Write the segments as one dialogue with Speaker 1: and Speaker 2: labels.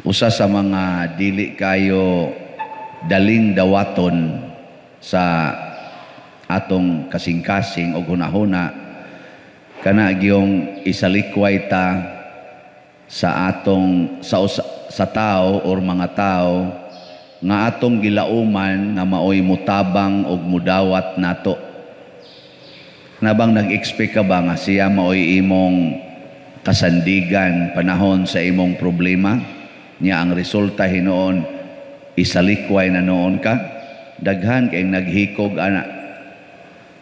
Speaker 1: Usa sa mga dili kayo daling dawaton sa atong kasing-kasing o hunahuna kana gyung isalikway ta sa atong sa tao or mga tao nga atong gilauman nga maoy mutabang og mudawat nato. Nabang nag-expect ka ba nga siya maoy imong kasandigan panahon sa imong problema? Nya ang resulta hinuon isalikway na noon ka. Daghan kay naghikog ana.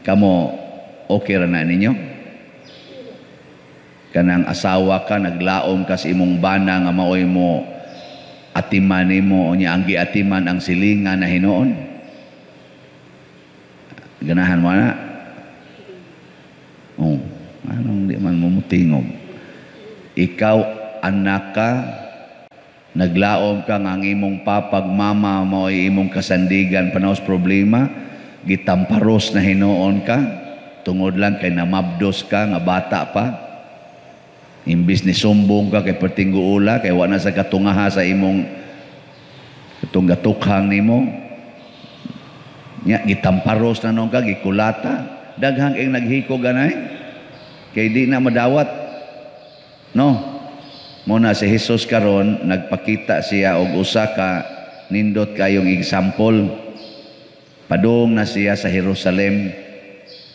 Speaker 1: Kamo, okay ra na ninyo? Kanang asawa ka, naglaom ka sa imong bana nga maoy mo atiman nimo, unya ang giatiman ang silingan na hinuon. Ganahan mo na? Oh, anong di man mo mutingog? Ikaw, anak ka, naglaom ka nga ang imong papag mama mo ay imong kasandigan panahon sa problema, gitamparos na hinuon ka, tungod lang kay namabdos ka nga bata pa. Imbis ni sumbong ka kay pertingguula, kay wa na sa katungaha sa imong katong gatukhang nimo. Nya gitamparos na noon ka, gikulata. Daghang kay naghikog anay. Kay di na madawat. No? Muna si Jesus karon nagpakita siya og usa ka nindot kayong example. Padung na siya sa Jerusalem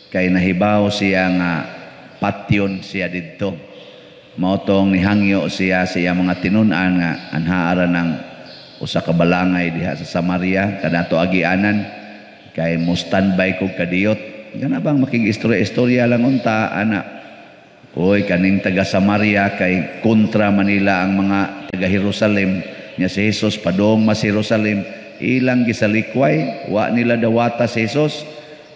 Speaker 1: kay nahibaw siya nga patyon siya didto. Mao tong nihangyo siya sa iyang mga tinun-an nga anhaara ng usa ka balangay diha sa Samaria kanato agianan kay mo standby kog kadiyot. Kana bang makig-istorya-istorya lang unta ana. Oy, kaning taga Samaria kay kontra Manila ang mga taga Jerusalem. Nya si Jesus padung mas Jerusalem, ilang gisalikway, wa nila dawata si Jesus.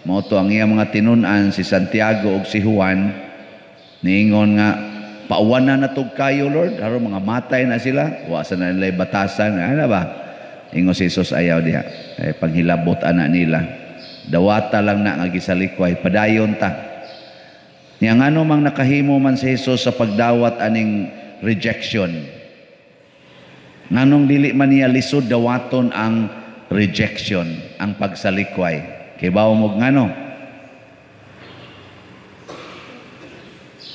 Speaker 1: Mao to ang iyang mga tinun-an si Santiago ug si Juan niingon nga pauwanan na tug kayo, Lord, aron mga matay na sila, wa sa na nila batasan, ana ba? Ingon si Jesus, ayaw diha. Eh, panghilabot ana nila. Dawata lang na nga gisalikway, padayon ta. Nya ngano mang nakahimo man si Jesus sa pagdawat aning rejection? Nganong dili man niya lisod dawaton ang rejection, ang pagsalikway? Kay bawo mo ngano?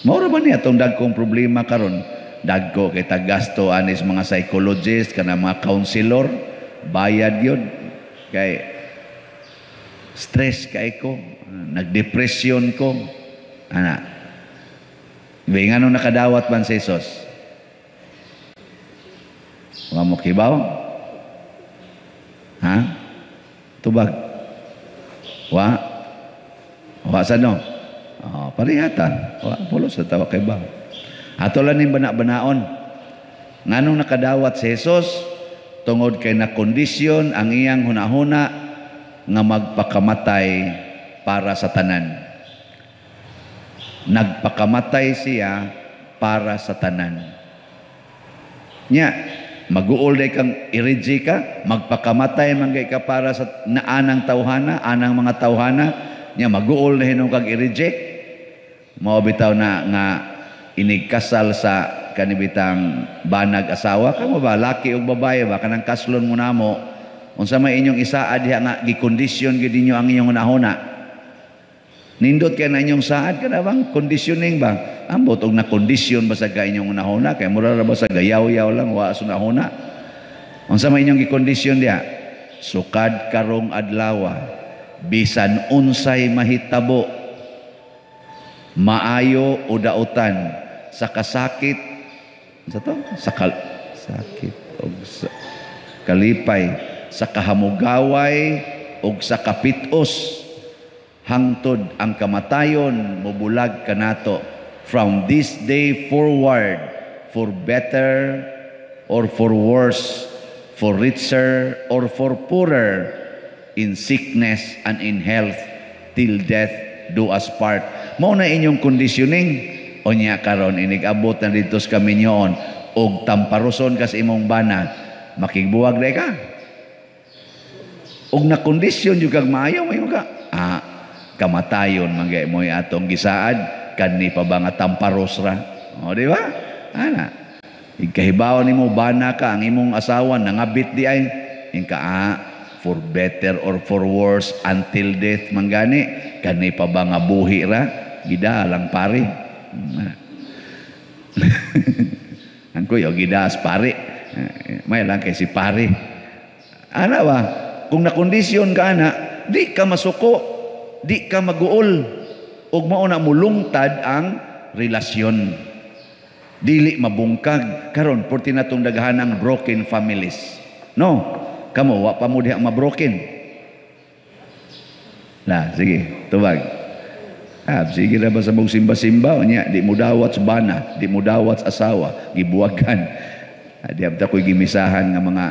Speaker 1: Mao ra ba niya atong dagkong problema karon? Dagko kay tagasto anis mga psychologist kana mga counselor, bayad yun. Kay stress kay ko, nagdepresyon ko. Ana. Di ngano nakadawat man si Jesus? Wa mo kibaw? Ha? Tubag. Wa? Wa sa no? Oh, parihatan. Wa pulos sa tawa kay ba. Ato lang ning bana-banaon. Nganong nakadawat si Jesus? Tungod kay nakondisyon ang iyang hunahuna nga magpakamatay para sa tanan. Nagpakamatay siya para sa tanan. Nya, maguol day kang iriji ka, magpakamatay man gay ka para sa naanang tawhana, anang mga tawhana, nya maguol na hinong kag i-reject. Mao bitaw na nga inigkasal sa kanibitang banag asawa kamo ba, laki og babae ba, kanang kaslon mo namo, unsa may inyong isaad diha nga gikondisyon gyud ninyo ang inyong hunahuna? Nindot kay na inyong saad kana bang conditioning ba? Ambot og na kondisyon ba sa ka inyong hunahuna kay mura ra ba sa gayaw-yaw lang wa sa hunahuna. Unsa may inyong gikondisyon diha? Sukad karong adlaw, bisan unsay mahitabo, maayo o dautan, sa kasakit, sa to? Sa sakit og sa kalipay, sa kahamugaway og sa kapitos, hangtod ang kamatayon mobulag kanato. From this day forward, for better or for worse, for richer or for poorer, in sickness and in health, till death do us part. Mao na inyong conditioning. Unya karon inig-abot na dito sa kaminyoon og tamparoson kas imong bana, makigbuwag day ka. Og na-kondisyon jud kag maayo mayo ka. Ah, kamatayon man gay mo'y atong gisaad, kanni pa ba nga tamparos ra? O, di ba? Ana. Ikahibaw nimo bana ka, ang imong asawa nangabit di ay ingka, ah, for better or for worse, until death man gani, kani pa ba nga buhi ra gida lang pare. Ang kuyo gidas pare, may lang kay si pare ana ba. Kung nakondisyon ka ana, di ka masuko, di ka maguol, ug mao na mulungtad ang relasyon, dili mabungkag. Karon porti natong daghan ang broken families, no? Kamo, wa pa mo diha ma-broken na? Sige, tubag. Ah, sige ra ba sa mong simba-simba nya di mo dawat sa bana, di mo dawat sa asawa, gibuwagan. Ah, di abta ko'y gimisahan nga mga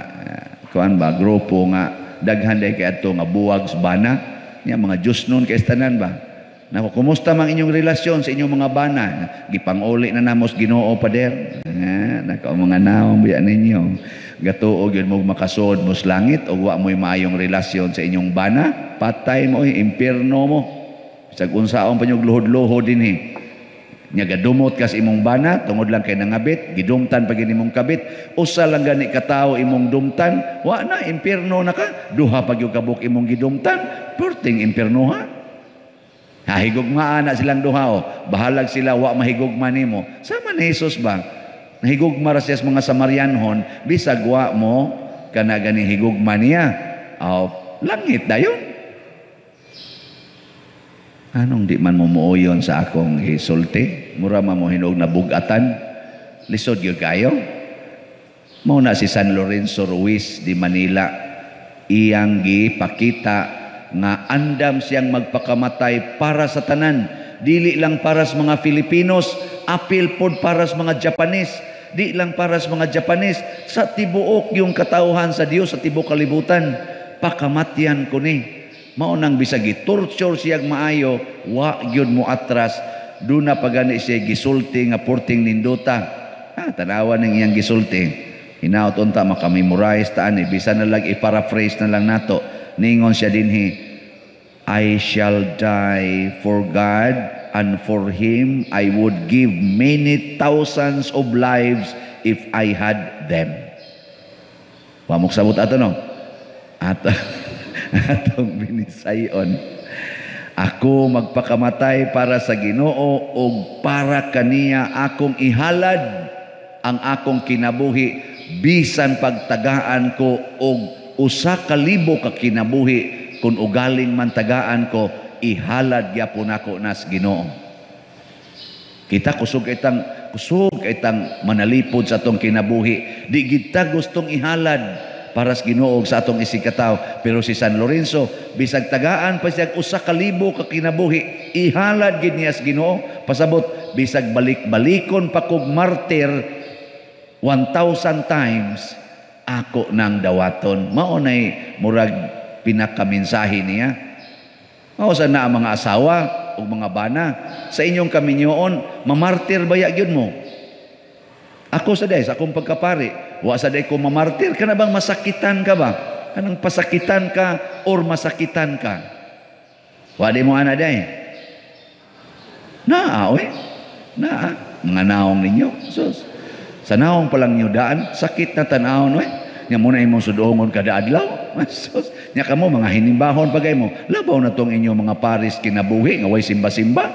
Speaker 1: kuan ba, grupo nga daghan day kay adto nga buwag sa bana nya, mga Diyos nun kay tanan ba. Nako, kumusta mang inyong relasyon sa inyong mga bana? Gipanguli na namos Ginoo, pader. Ah, nako, mga naong biya ninyo. Gatuo gyud mo makasod mo sa langit ug wa mo'y maayong relasyon sa inyong bana, patay mo, impierno mo. Bisag unsaon pa nyog luhod-luhod dinhi. Nya gadumot kas imong bana tungod lang kay nangabit, gidumtan pa gini imong kabit, usa lang gani ka tawo imong dumtan, wa na, impierno na ka. Duha pa gyud kabuk imong gidumtan, perting impierno ha. Hahigugmaan na silang duha o. Bahalag sila wa mahigugma nimo. Sama ni Jesus ba? Nahigugma ra siya sa mga Samarianhon, bisag wa mo kana gani higugma niya. Oh, langit dayon. Anong di man mo muoyon sa akong gisulti? Mura man mo hinuog na bugatan. Lisod gyud kayo. Mao na si San Lorenzo Ruiz di Manila, iyang gipakita nga andam siyang magpakamatay para sa tanan, dili lang para sa mga Filipinos, apil pod para sa mga Japanese, di lang para sa mga Japanese, sa tibuok yung katawhan sa Dios sa tibuok kalibutan. Pakamatyan ko ni. Mao nang bisag gitorture siyang maayo, wa gyud mo atras. Duna pa gani siya gisulti nga porting nindota. Ah, tanawa ning iyang gisulti. Hinaot unta makamemorize ta ani, bisan na lang i-paraphrase na lang nato. Ningon siya dinhi, "I shall die for God, and for Him I would give many thousands of lives if I had them." Wa mo sabot ato, no? Ato atong binisayon. Ako magpakamatay para sa Ginoo ug para kaniya akong ihalad ang akong kinabuhi, bisan pagtagaan ko og 1,000 ka kinabuhi, kung ugaling man tagaan ko, ihalad gyapon nako nas Ginoo. Kita kusog itang manalipod sa atong kinabuhi. Di kita gustong ihalad para sa Ginoo sa atong isigkatawo. Pero si San Lorenzo, bisag tagaan pa siya 1,000 ka kinabuhi, ihalad gid niya sa Ginoo. Pasabot, bisag balik-balikon pa kog martir 1,000 times, ako nang dawaton. Mao nay murag pinakamensahe niya. Mao sa na ang mga asawa o mga bana sa inyong kaminyoon, mamartir baya gyud mo? Ako sa day, sa akong pagkapari, wa sa day ko mamartir. Kana bang masakitan ka ba? Kanang pasakitan ka or masakitan ka? Wa di mo ana day. Naa, oy. Naa. Mga naong ninyo. Sus. Sa naong pa lang niyo daan, sakit na tan-awon, oy. Nya mo na imong sudongon kada adlaw. Sus. Nya kamo mga hinimbahon pagay mo. Labaw na tong inyong mga paris kinabuhi nga way simba-simba.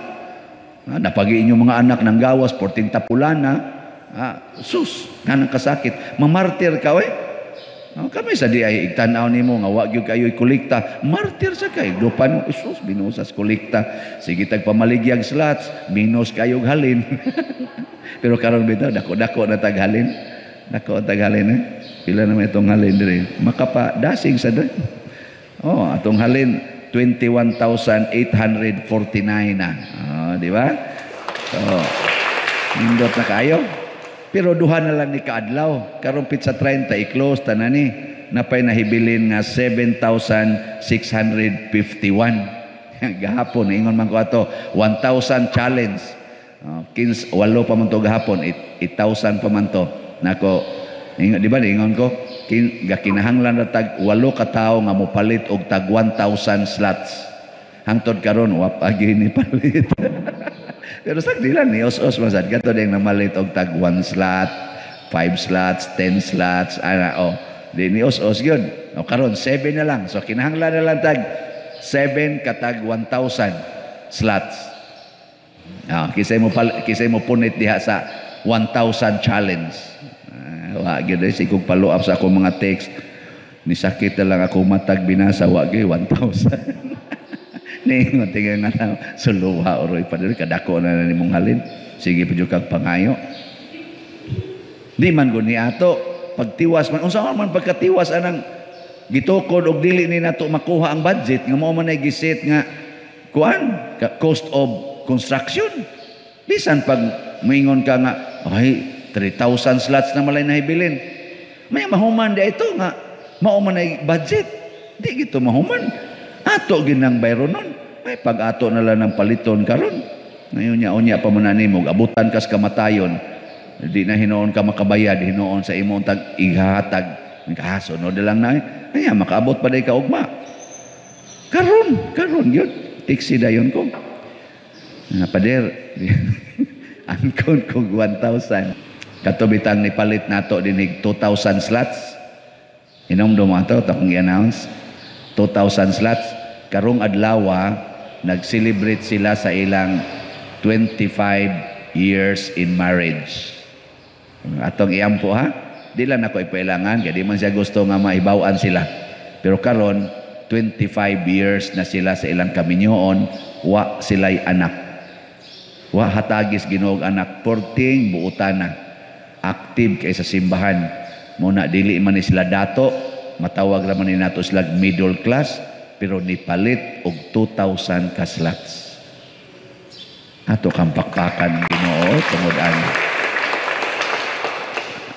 Speaker 1: Ah, napagi inyong mga anak ng gawas, porting tapulana. Ah, sus, kanang kasakit. Mamartir ka, oy. Oh, kami sa di ay igtan-aw nimo nga wa gyud kayo'y kolekta. Martir sa kay. Dupan, sus, binusas kolekta. Sige tag pamaligyag slots, minus kayog halin. Pero karon bitaw dako-dako na tag halin. Dako tag halin eh. Pila naman itong halin dire? Makapa dasig sa doon. Oh, atong halin 21,849 na. Oh, di ba? So, nindot na kayo. Pero duha na lang ni kaadlaw. Karon pizza 30 i-close tanan ni. Napay nahibilin nga 7,651. Gahapon ingon man ko ato 1,000 challenge. Oh, 15 walo pa man to gahapon, 8,000 pa man to. Nako, ingon, di ba ingon ko gakinahanglan ra tag walo ka tawo nga mopalit og tag 1,000 slots. Hangtod karon wa pa ni palit. Pero sa dila ni os-os man sad kato ding namalit og tag 1 slot, 5 5 slots, 10 slots, ana oh. Di ni os-os gyud. O karon 7 na lang. So kinahanglan na lang tag 7 katag 1,000 slots. Ah, kisay mo punit diha sa 1,000 challenge. Wa gyud eh, sikog follow up sa akong mga text. Ni sakit na lang ako matag binasa, wa gyud 1,000. Ningon tingnan nga na suluha oroy pa diri kadako na na nimong halin. Sige pa jud kag pangayo. Di man gud ni ato pagtiwas man, unsa man pagkatiwas anang gitukod og dili ni nato makuha ang budget nga mao man ay giset nga kuan cost of construction. Bisan pag moingon ka nga ay 3,000 slots na malay nahibilin, may mahuman di ito nga mao man ay budget, di gito mahuman ato ginang bayronon. May pag ato na lang ng paliton karon ngayon nya unya pa man na nimo abutan kas kamatayon, di na hinuon ka makabayad hinuon sa imong tag ihatag kaso no lang na ay makaabot pa day ka ugma karon karon gyud tiksi dayon ko na pader angkon kog 1,000 katubitang nipalit nato dinig 2,000 slots. Inom ato akong i-announce 2,000 slots. Karong adlaw nag-celebrate sila sa ilang 25 years in marriage. Atong iampo ha, di lang ako ipailangan kay di man siya gusto nga maibaw-an sila. Pero karon 25 years na sila sa ilang kaminyoon, wa sila'y anak. Wa hatagis Ginoo anak, porting buutan na. Active kay sa simbahan. Muna dili man ni sila dato, matawag ra man ni nato sila middle class, pero nipalit og 2,000 ka slots. Ato kang pakpakan Ginoo tungod ani.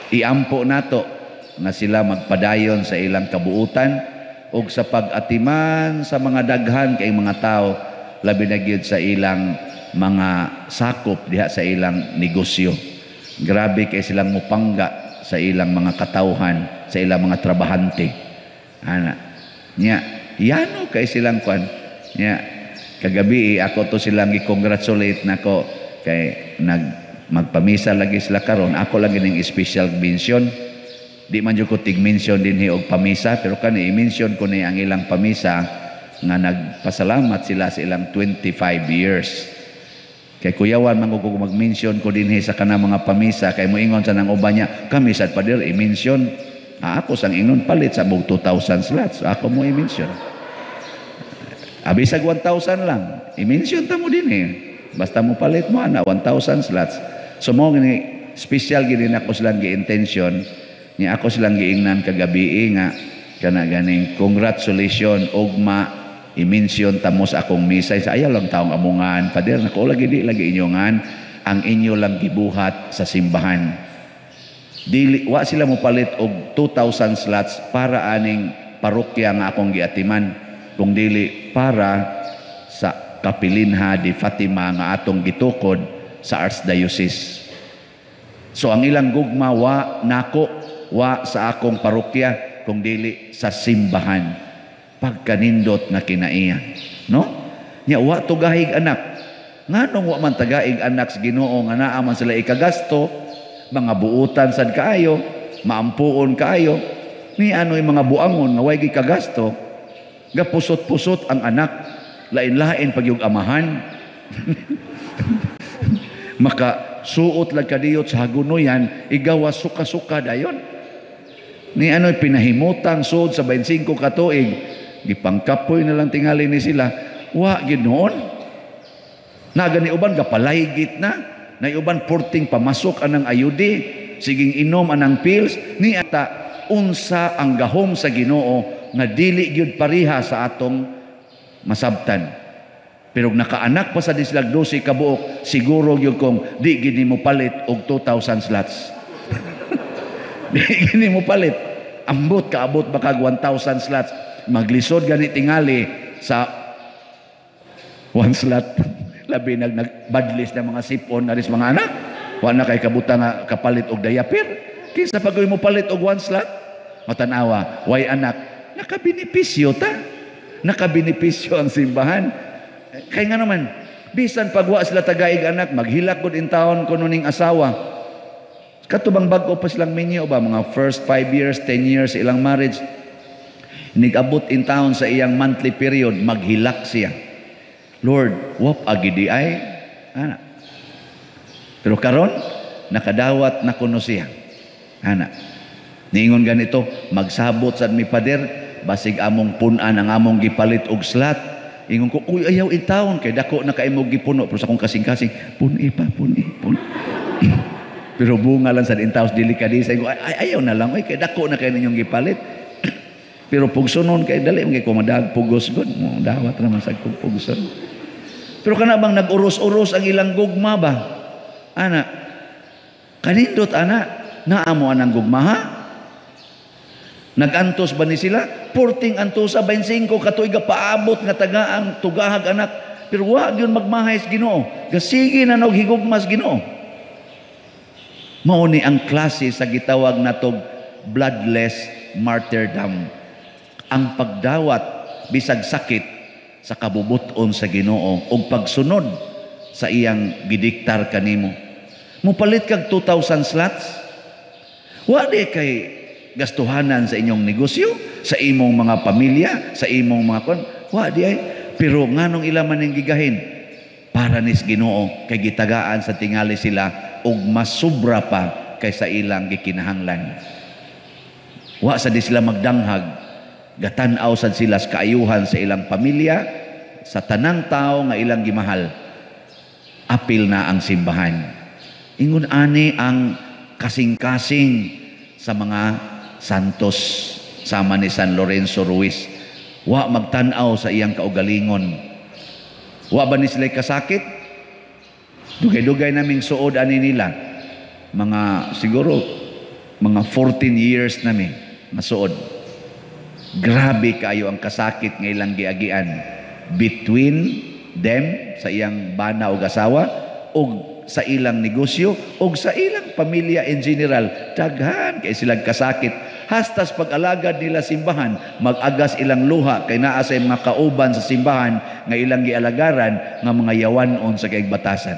Speaker 1: Iampo nato na sila magpadayon sa ilang kabuutan ug sa pag-atiman sa mga daghan kay mga tao, labi na gyud sa ilang mga sakop diha sa ilang negosyo. Grabe kay silang mupangga sa ilang mga katawhan, sa ilang mga trabahante. Ana nya yano kay silang kwan nya kagabi ako to silang gi-congratulate nako kay nag magpamisa lagi sila karon. Ako lagi ning special mention. Di man jud ko tig-mention dinhi og pamisa, pero kani i-mention ko ni ang ilang pamisa nga nagpasalamat sila sa ilang 25 years. Kay kuyawan man ko mag-mention ko dinhi sa kanang mga pamisa kay moingon sa nang uban niya, kami sad pader i-mention. Ako sang ingon palit sa bug 2,000 slots. Ako mo i-mention. Abisag 1,000 lang, i-mention ta mo dinhi. Basta mo palit mo ana 1,000 slots. So mo gini special gini nako silang gi-intention niya, ako silang giingnan kagabi nga kana ganing congratulations ugma i-mention tamo sa akong misa. Sa ayaw lang taong amungan pader nako lagi di lagi inyongan ang inyo lang gibuhat sa simbahan. Dili wa sila mo palit og 2,000 slots para aning parokya nga akong giatiman, kung dili para sa Kapilinha di Fatima nga atong gitukod sa Archdiocese. So ang ilang gugma wa nako, wa sa akong parokya, kung dili sa simbahan. Pagkanindot na kinaiya, no? Nya wa tugahig anak. Nganong wa man tagaig anak sa Ginoo nga naa man sila ikagasto, mga buutan sad kaayo, maampuon kaayo, ni ano'y mga buangon nga way gikagasto, gapusot-pusot ang anak, lain-lain pag yung amahan. Maka suot lang kadiyot sa hagunoyan, igawa suka-suka dayon. Ni ano'y pinahimutang suod sa 25 katuig, gipangkapoy na lang tingali ni sila, wa ginoon. Nagani uban gapalaygit na, naiuban porting pamasok anang ayudi, siging inom anang pills, ni ata unsa ang gahom sa Ginoo nga dili gyud pareha sa atong masabtan. Pero nakaanak pa sa dislag 12 kabuok, siguro gyud kong di gini mo palit og 2,000 slots. Di gini mo palit. Ambot kaabot bakag 1,000 slots. Maglisod gani tingali sa one slot. Labi nagbadlis na mga sipon na ris mga anak. Wa na kay kabuta nga kapalit og diaper. Kinsa pa mo palit og one slot? Matanawa, way anak, nakabenepisyo ta. Nakabenepisyo ang simbahan. Kaya nga naman, bisan pagwa sila tagaig anak, maghilak gud in taon kuno ning asawa. Kato bang bag-o pa silang minyo ba, mga first 5 years, 10 years ilang marriage, nigabot in town sa iyang monthly period, maghilak siya. "Lord, wap agi di ay." Ana. Pero karon nakadawat na kuno siya. Ana. Niingon ganito, "Magsabot sad mi, Pader, basig among punan ang among gipalit og slot." Ingon ko, "Uy, ayaw in town, kay dako na kay mo gipuno." Pero sa akong kasing-kasing, "Puni pa, puni, puni." Pero bunga lang sa in taon, dili ka di. Ko, "Ay, ayaw na lang, uy, kay dako na kay ninyong gipalit." Pero pugsonon kay dali man kay ko madag pugos gud mo dawat naman sa kong pugson. Pero kana bang nag-uros-uros ang ilang gugma ba? Ana. Kanindot ana, naamo anang gugma, ha? Nag-antos ba ni sila? Porting antosa, 25 ka tuig paabot nga tagaang tugahag anak. Pero wa gyud magmahay sa Ginoo. Gasige na nog higugmas Ginoo. Mao ni ang klase sa gitawag natog bloodless martyrdom. Ang pagdawat bisag sakit sa kabubuton sa Ginoo ug pagsunod sa iyang gidiktar kanimo. Mupalit kag 2,000 slots? Wa di kay gastuhanan sa inyong negosyo, sa imong mga pamilya, sa imong mga kon, wa di ay. Pero nganong ila man ning gigahin? Para nis Ginoo, kay gitagaan sa tingali sila og mas sobra pa kaysa ilang gikinahanglan. Wa sa di sila magdanghag, gatan-aw sad sila sa kaayuhan sa ilang pamilya, sa tanang tao nga ilang gimahal. Apil na ang simbahan. Ingon ani ang kasing-kasing sa mga santos, sama ni San Lorenzo Ruiz. Wa magtan-aw sa iyang kaugalingon. Wa ba ni sila kasakit? Dugay-dugay naming suod ani nila. Mga siguro mga 14 years nami masuod. Grabe kaayo ang kasakit nga ilang giagian between them, sa iyang bana og asawa, og sa ilang negosyo og sa ilang pamilya in general. Daghan kay silang kasakit. Hastas pag-alagad nila simbahan, mag-agas ilang luha kay naa sa mga kauban sa simbahan nga ilang gialagaran nga mga yawanon sa kaigbatasan.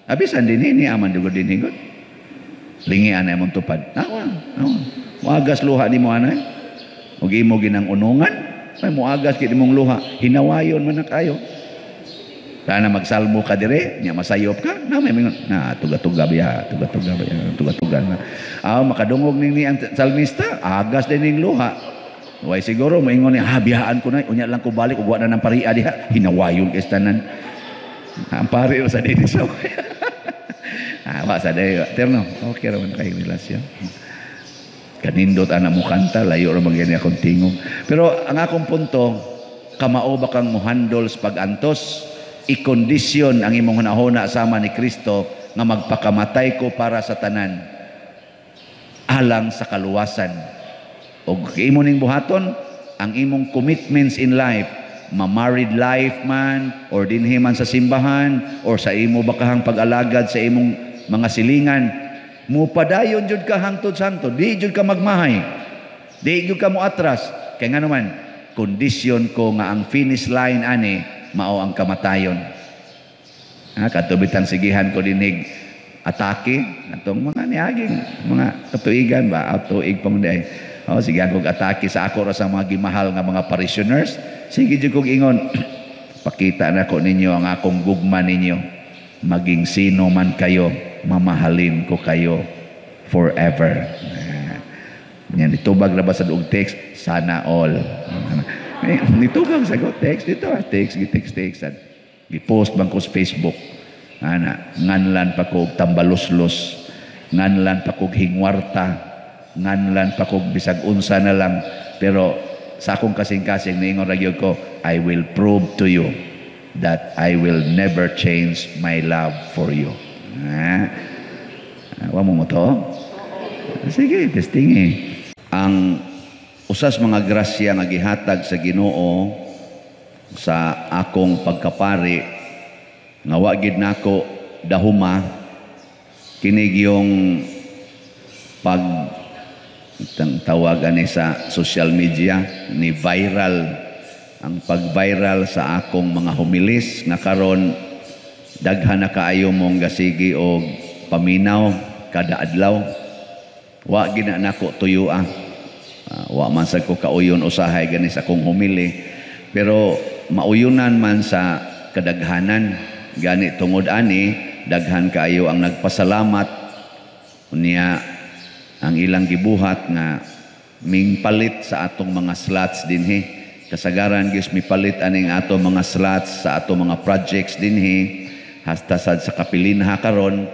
Speaker 1: Abisan din ni aman dugo din higot. Lingian na imong tupad. Awa, awa. Muagas luha nimo anay. Ug imo ginang unungan, ay muagas gid imong luha. Hinawayon man na kayo. Kana magsalmo ka dire, nya masayop ka, na may mingon, na tuga-tuga biya, tuga-tuga biya, tuga-tuga na. Ah, makadungog ning ni ang salmista, agas din ning luha. Way siguro moingon niya, "Ha, biyaan ko na, unya lang ko balik ug wa na ng paria diha." Hinawayon kay tanan. Ang pari sa dinhi sa. Ah, wa sa day. Terno, okay ra man kay relasyon. Kanindot ana mo kanta, layo ra man gani akong tingog. Pero ang akong punto, kamao ba kang muhandol sa pag-antos? Ikondisyon ang imong hunahuna sama ni Kristo nga magpakamatay ko para sa tanan alang sa kaluwasan. Og imo ning buhaton ang imong commitments in life, ma-married life man or dinhi man sa simbahan or sa imo bakahang pag-alagad sa imong mga silingan, mupadayon jud ka hangtod santo, di jud ka magmahay, di jud ka moatras, kay ngano man kondisyon ko nga ang finish line ani mao ang kamatayon. Ha, katubitan sigihan ko dinig atake atong mga niaging mga katuigan ba, tuig pa man di ay. Oh, sigihan kog atake sa ako ra sa mga gimahal nga mga parishioners. Sige jud kog ingon, "Pakita na ko ninyo ang akong gugma ninyo. Maging sino man kayo, mamahalin ko kayo forever." Yan, nitubag na ba sa duog text? Sana all. Eh, nitubag sa go text dito, text, text, text. Gi-post bang ko sa Facebook. Ana, nganlan pa ko og tambaluslos, nganlan pa kog hingwarta, nganlan pa kog bisag unsa na lang. Pero sa akong kasing-kasing niingon ra gyud ko, "I will prove to you that I will never change my love for you." Ha? Wa mo mo to? Sige, testing eh. Ang usas mga grasya nga gihatag sa Ginoo sa akong pagkapari nga wa gid nako dahuma kini yung pag tawag ani sa social media ni viral, ang pag-viral sa akong mga homilies nga karon daghan na kaayo mong gasigi og paminaw. kada adlaw. Wa gina nako tuyua. Wa man sad ko kauyon usahay gani sa akong homily, pero mauyunan man sa kadaghanan. Gani tungod ani, daghan kaayo ang nagpasalamat. Unya ang ilang gibuhat nga mingpalit sa atong mga slots dinhi. Kasagaran gyud mipalit aning ato mga slots sa ato mga projects dinhi, hasta sad sa kapilinha karon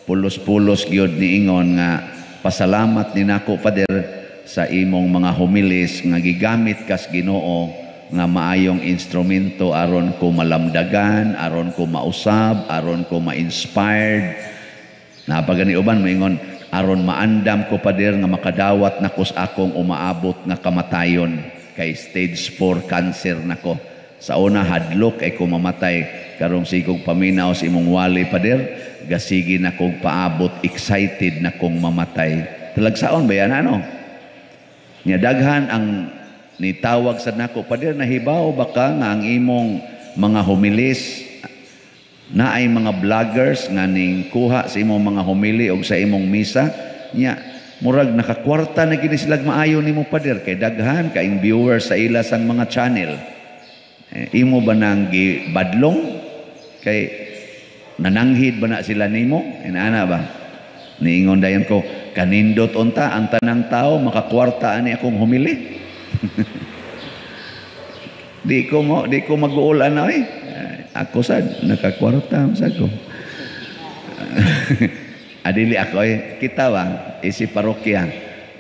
Speaker 1: pulos-pulos gyud niingon nga pasalamat ni nako, Father, sa imong mga homilies nga gigamit kas Ginoo nga maayong instrumento aron ko malamdagan, aron ko mausab, aron ko ma-inspired. Napagani uban moingon, aron maandam ko, Pader, nga makadawat na ko sa akong umaabot nga kamatayon kay stage 4 cancer nako. Sa una hadlok ay ko mamatay, karong sigog paminaw sa imong wali, Pader, gasigi na kog paabot, excited na kong mamatay. Talagsaon ba yan ano? Nya daghan ang nitawag sa nako, "Pader, nahibaw ba ka nga ang imong mga homilies na ay mga vloggers nga ning kuha sa imong mga homily og sa imong misa? Nya murag nakakwarta na gini sila maayo nimo, Pader, kay daghan kaing viewers sa ila sang mga channel. Eh, imo ba nang gibadlong kay nananghid ba na sila nimo?" Inaana ba? Niingon dayon ko, "Kanindot unta ang tanang tao makakwarta ani akong homily. Di ko mag-uol ana eh. Ako sad nakakwarta sad ko." Adili ako eh, kita ba isi parokya.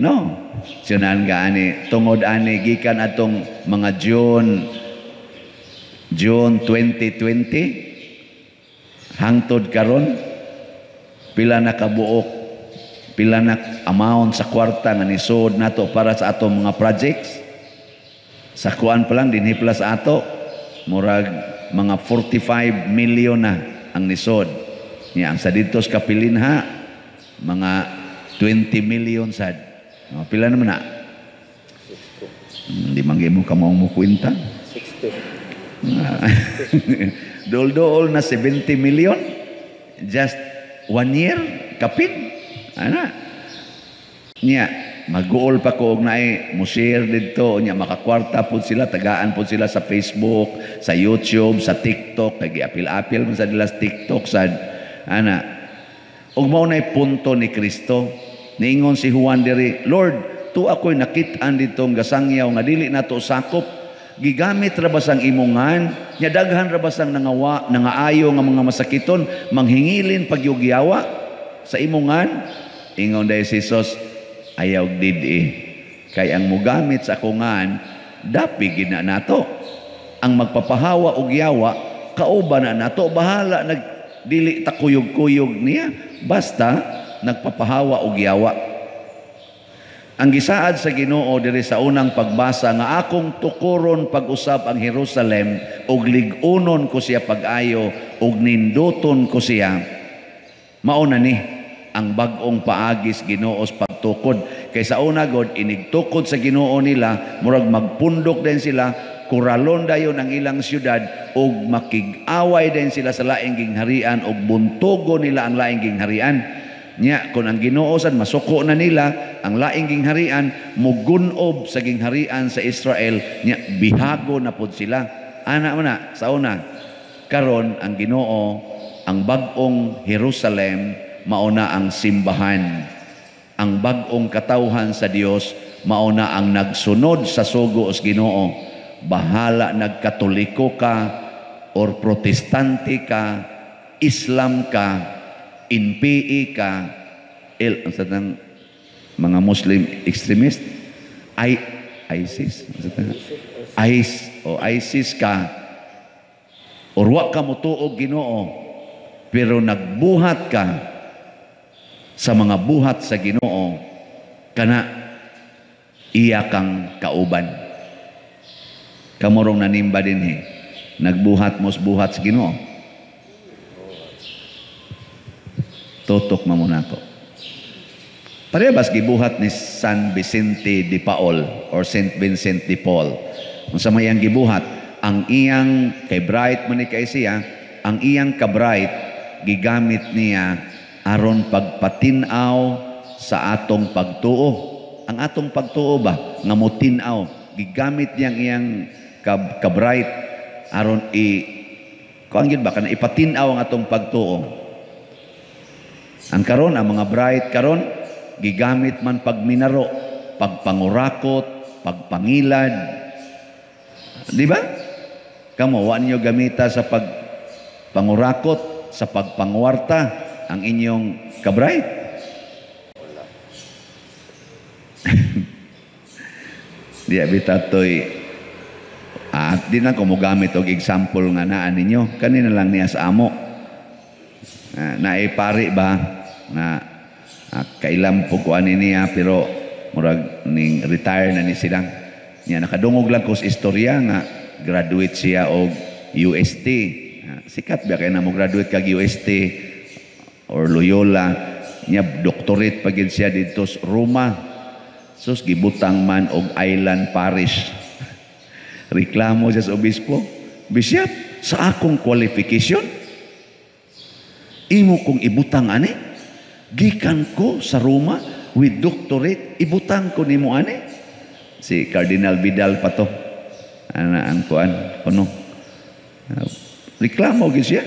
Speaker 1: No. Sunan ka ani tungod ani gikan atong mga June 2020 hangtod karon, pila na kabuok, pila na amount sa kwarta nga nisod nato para sa atong mga projects? Sa kuan pa lang dinhi pala sa ato, murag mga 45 million na ang nisod niya. Ang sa didto sa Kapilinha, mga 20 million sad. Oh, pila naman na? Hindi man mo kamaong mo kwenta.
Speaker 2: 60.
Speaker 1: Dool-dool na 70 million just one year kapin ana. Niya maguol pa ko og naay mo share didto, nya makakwarta pud sila, tagaan pud sila sa Facebook, sa YouTube, sa TikTok, kay giapil-apil man sa nila sa TikTok sad ana. Ug mao nay punto ni Kristo. Niingon si Juan diri, "Lord, tu ako'y nakit-an ditong gasangyaw nga dili nato sakop. Gigamit ra ba sang imong ngan? Nya daghan ra ba sang nangawa, nangaayo nga mga masakiton, manghingilin pagyugyawa sa imong ngan?" Ingon dahil si Jesus, "Ayaw didi, kay ang mugamit sa akong ngan, dapi gina nato. Ang magpapahawa og yawa, kauban na nato. Bahala nag dili ta kuyog-kuyog niya, basta nagpapahawa og yawa." Ang gisaad sa Ginoo diri sa unang pagbasa nga akong tukuron pag-usab ang Jerusalem ug lig-unon ko siya pag-ayo ug ninduton ko siya. Mao na ni ang bag-ong paagis Ginoo sa pagtukod. Kay sa una god, inigtukod sa Ginoo nila, murag magpundok din sila, kuralon dayon ang ilang syudad ug makig-away din sila sa laing gingharian ug buntugo nila ang laing gingharian. Nya kung ang Ginoo sad masuko na nila ang laing gingharian, mugunob sa gingharian sa Israel, nya bihago na pod sila. Ana man na sa una. Karon ang Ginoo, ang bag-ong Jerusalem mao na ang simbahan. Ang bag-ong katawhan sa Dios mao na ang nagsunod sa sugo sa Ginoo. Bahala nagkatoliko ka or Protestante ka, Islam ka, NPA ka, el, ang sa mga Muslim extremist, I, ISIS, ISIS o ISIS ka, or wa ka motuo Ginoo, pero nagbuhat ka sa mga buhat sa Ginoo, kana iya kang kauban. Kamurong nanimba dinhi, nagbuhat mos buhat sa Ginoo. Tutok mamunako. Parehas gibuhat ni San Vicente de Paul or Saint Vincent de Paul. Unsa may iyang gibuhat? Ang iyang kay bright man ni kay siya, ang iyang ka-bright gigamit niya Aron pagpatin-aw sa atong pagtuo. Ang atong pagtuo ba nga motin-aw, gigamit niyang iyang kabright aron i kuan gyud ba kana ipatin-aw ang atong pagtuo. Ang karon, ang mga bright karon gigamit man pagminaro, pagpangurakot, pagpangilad. Di ba? Kamo, wa ninyo gamita sa pagpangurakot, sa pagpangwarta ang inyong kabright. Di abitatoy at di na ko mogamit og example nga naa ninyo. Kanina lang niya sa amo. Naipari ba na kailan po ko ani niya, pero murag ning retire na ni sila. Niya nakadungog lang ko sa istorya nga graduate siya og UST. Sikat ba kay na mo graduate kag UST or Loyola. Niya doctorate pa gid siya didto sa Roma. Sus, gibutang man og island parish. Reklamo siya sa obispo. "Bishop, sa akong qualification, imo kong ibutang ani? Gikan ko sa Roma with doctorate, ibutang ko nimo ani?" Si Cardinal Vidal pa to. Ana ang kuan, kuno. Reklamo gyud siya.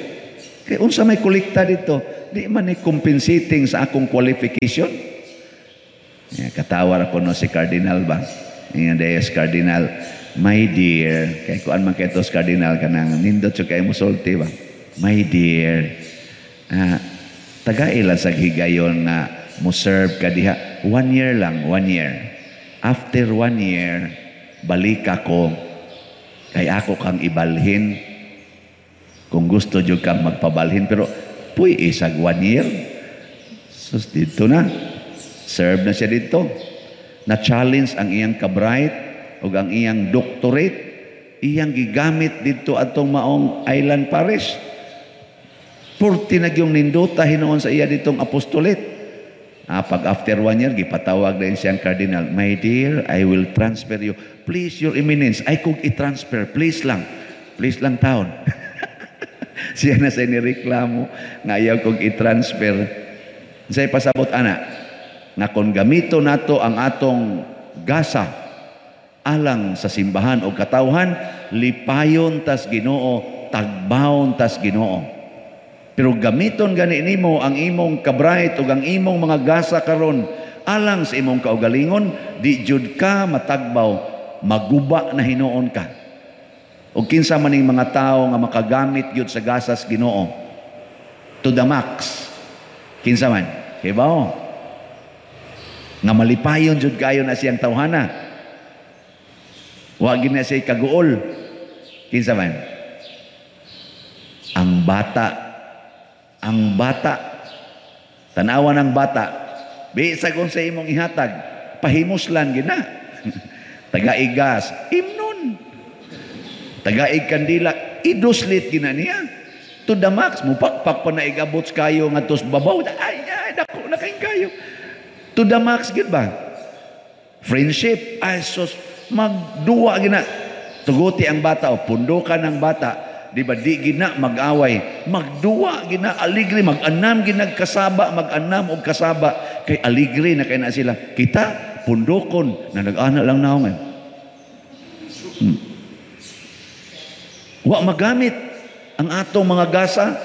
Speaker 1: Kay unsa may kolekta dito? Di man ni compensating sa akong qualification. Ya, katawar ako no si Cardinal ba? Ingan dayos Cardinal, "My dear," kay kuan man kay tos Cardinal kanang nindot so kay musulti ba? "My dear, tagaila sa higayon nga mo serve ka diha. 1 year lang, 1 year. After 1 year, balik ako kay ako kang ibalhin. Kung gusto jud kang magpabalhin, pero puy isag 1 year." Sus, dito na. Serve na siya dito. Na-challenge ang iyang kabright o ang iyang doctorate. Iyang gigamit dito atong maong island parish. Purti na yung nindota hinuon sa iya ditong apostolate. Pag after 1 year, gipatawag din siyang cardinal. "My dear, I will transfer you. Please, Your Eminence, ay kung i-transfer, please lang. Please lang taon." Siya na sa inireklamo nga ayaw kong i-transfer. Siya pasabot, ana, nga kung gamito nato ang atong gasa alang sa simbahan o katawhan, lipayon tas Ginoo, tagbawon tas Ginoo. Pero gamiton gani nimo ang imong kabright o ang imong mga gasa karon alang sa imong kaugalingon, di jud ka matagbaw, maguba na hinuon ka. O kinsa maning mga tao nga makagamit gyud sa gasas Ginoo to the max, kinsa man kay bao nga malipayon jud kayo na siyang tawhana, wa gid na siya kaguol, kinsa man? Ang bata. Ang bata, tanawan ang bata, bisag unsa imong ihatag, pahimuslan gid na. Tagaigas, imnon. Tagaig kandila, iduslit gina niya. To the max, mupakpak pa na igabot kayo nga tos babaw. Ay, ay, dako na kayong kayo. To the max gid ba? Friendship, ay sus, magduwa gina. Tuguti ang bata o pundukan ang bata. Di ba, di gina mag-away, magduwa gina aligre, mag-anam gina kasaba, mag-anam og kasaba kay aligre na kay na sila. Kita pundokon na nag-ana lang naong. Wa magamit ang atong mga gasa.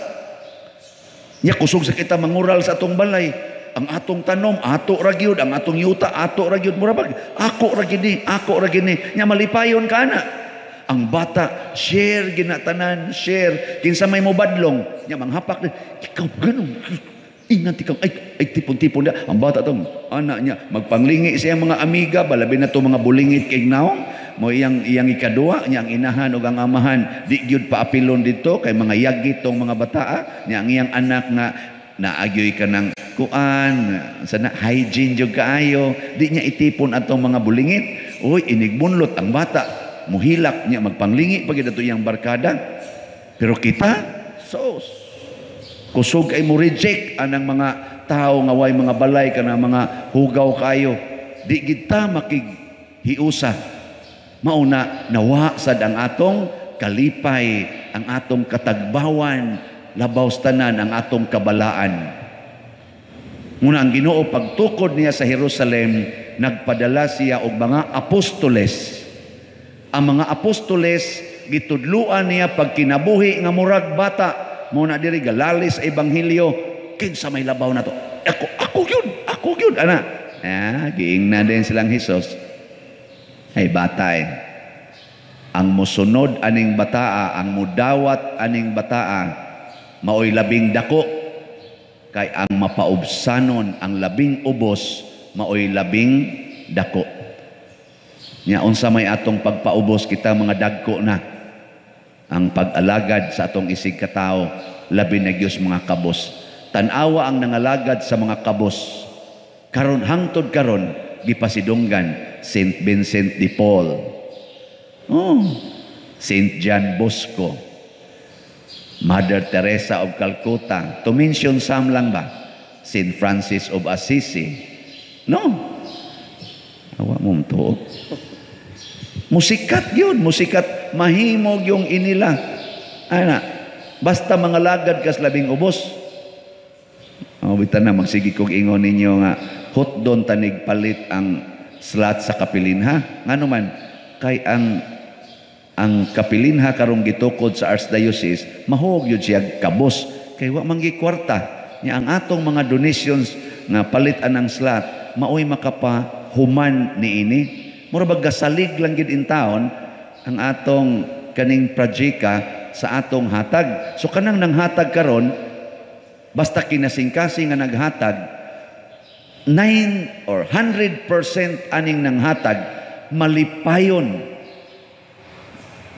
Speaker 1: Nya kusog sa kita mangural sa atong balay. Ang atong tanom, ato ra gyud, ang atong yuta, ato ra gyud, mura bag ako ra gyud ni, ako ra gyud ni. Nya malipayon ka na. Ang bata, share ginatanan, share. Kinsa may mobadlong, nya manghapak din. Ikaw ganun. Ingat ikaw, ay, ay tipon-tipon na. Ang bata tong anak niya, magpanglingi siya mga amiga, balabi na to mga bulingit kay naong. Mo iyang iyang ikaduwa, niya ang inahan ug ang amahan, di gyud paapilon dito kay mga yagi tong mga bataa, niya ang iyang anak nga naagyoy ka ng kuan, sana hygiene jud kaayo, di niya itipon atong mga bulingit. Uy, inigbunlot ang bata, muhilak niya magpanglingi pag ato iyang barkada. Pero kita, sos, kusog ay mo reject anang mga tao nga way mga balay kana mga hugaw kayo. Di kita makighiusa. Mauna nawa sad ang atong kalipay, ang atong katagbawan, labaw tanan ang atong kabalaan. Muna ang Ginoo pagtukod niya sa Jerusalem, nagpadala siya og mga apostoles. Ang mga apostoles gitudluan niya pagkinabuhi nga murag bata. Muna diri galalis sa ebanghelyo, kinsa may labaw nato? Ako gyud ana. Ah, giingna din silang Hesus. Ay bata eh. Ang mosunod aning bataa, ang mudawat aning bataa, maoy labing dako. Kay ang mapaubsanon, ang labing ubos, maoy labing dako. Nya unsa may atong pagpaubos kita mga dagko na. Ang pag-alagad sa atong isig katao, labi na gyud mga kabos. Tan-awa ang nangalagad sa mga kabos. Karon hangtod karon gipasidunggan Saint Vincent de Paul. Oh, Saint John Bosco, Mother Teresa of Calcutta, to mention some lang ba? Saint Francis of Assisi. No. Awa mo to. Musikat yun, musikat mahimog yung inila. Ana, basta mga lagad kas labing ubos. Oh, bitan na magsige kog ingon ninyo nga hotdon tanig palit ang slot sa kapilinha. Ngano man kay ang kapilinha karong gitukod sa Archdiocese, mahuog yun siya kabos kay wa man kwarta. Nya ang atong mga donations nga palit anang slot maoy makapahuman niini. Mura bag gasalig lang gid in taon ang atong kaning projeka sa atong hatag. So kanang nanghatag karon, basta kinasingkasing nga naghatag, 9 or 100% aning nanghatag malipayon.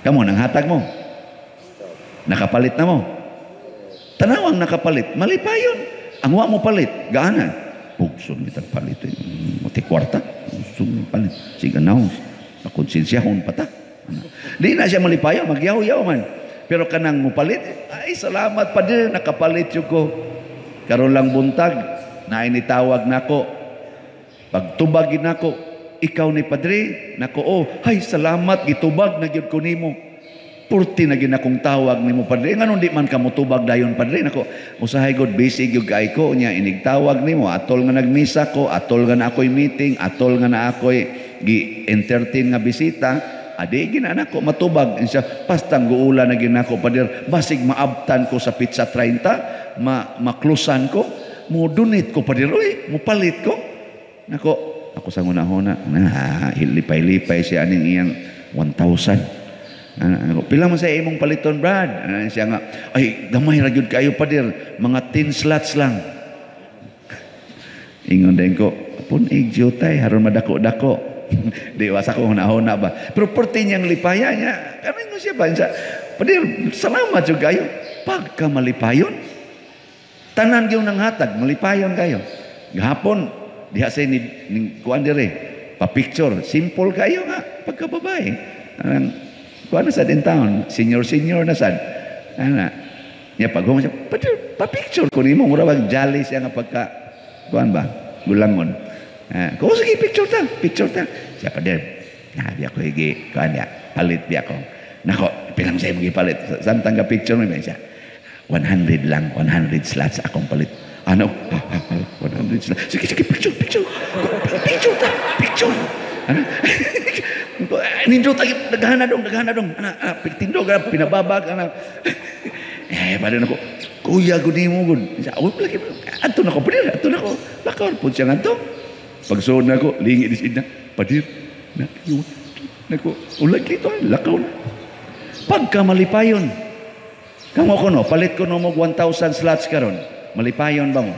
Speaker 1: Kamo, nanghatag mo. Nakapalit na mo. Tanawang nakapalit, malipayon. Ang wa mo palit, gaana. Pugson kitang palit. Mati kwarta. Pugson palit. Sige na, pakonsensyahon pa ta. Di na siya malipayon, magyaw-yaw man. Pero kanang mo palit, ay salamat pa din, nakapalit yun ko. Karon lang buntag, nainitawag nako. Pagtubagin nako, ikaw ni padre, nako, oh, hay salamat, gitubag na gyud ko nimo. Purti na gyud akong tawag nimo padre. Nganong di man ka motubag dayon padre? Nako, usahay god busy gyud kay ko nya inigtawag nimo, atol nga nagmisa ko, atol nga na ako'y meeting, atol nga na ako'y gi-entertain nga bisita. Adi gina nako matubag siya, pastang guula na ginako pader, basig maabtan ko sa pizza 30, maklusan ko, mo donate ko pader, oy, mo palit ko. Nako, ako sa ngunahona, na lipay-lipay siya aning iyang 1,000. Ako, pila man sa imong paliton, Brad? Siya nga, ay gamay ra gyud kayo pader, mga 10 slots lang. Ingon din ko, pun igyutay haron madako-dako. Di wasa ko hunahuna ba. Pero porti niyang lipaya niya, kanin ko siya ba? Siya, pader, salamat jud kayo. Pagka malipayon, tanan gyud nang hatag, malipayon kayo. Gahapon, diha say ni kuan dire, pa-picture, simple kayo nga, pagka babae. Anang, kuan na sad in town, senior na sad. Ana, niya pag siya, pader, pa-picture ko nimo, mura bag jolly siya nga pagka, kuan ba, gulangon. Ko sige picture ta, picture ta. Siya pader, na biya ko higi, kuan ya, palit biya ko. Nako, pilang sa imong gipalit. Samtang ka picture mo siya. 100 lang, 100 slots akong palit. Ano? 100 slots. Sige, sige, picture, picture. Picture ta, picture. Ano? Nindot ay naghana dong, naghana dong. Ana, tindog, pinababag ana. Eh, pader nako. Kuya gud nimo gud. Siya, oh, lagi adto nako, pader, adto nako. Lakaw pud siya ngadto. Pagsuod nako, lingi di siya, pader. Na, nako, ulag dito, lakaw na. Pagka malipayon. Kamo ko no, palit ko no mo 1,000 slots karon. Malipayon ba mo?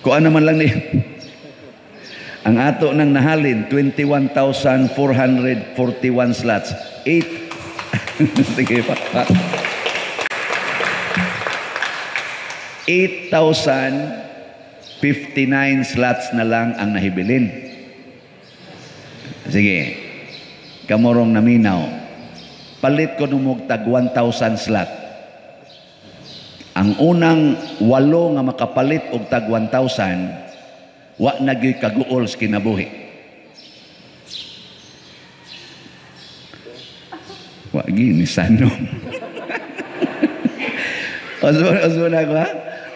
Speaker 1: Kuan naman lang ni. Ang ato nang nahalin, 21,441 slots. 8. Sige pa. 8,059 slots na lang ang nahibilin. Sige. Kamorong naminaw. Palit ko numog tag 1,000 slot. Ang unang 8 nga makapalit og tag 1,000, wa na gyud kaguol sa kinabuhi. Wa gyud ni sano. Osmo na ko ha.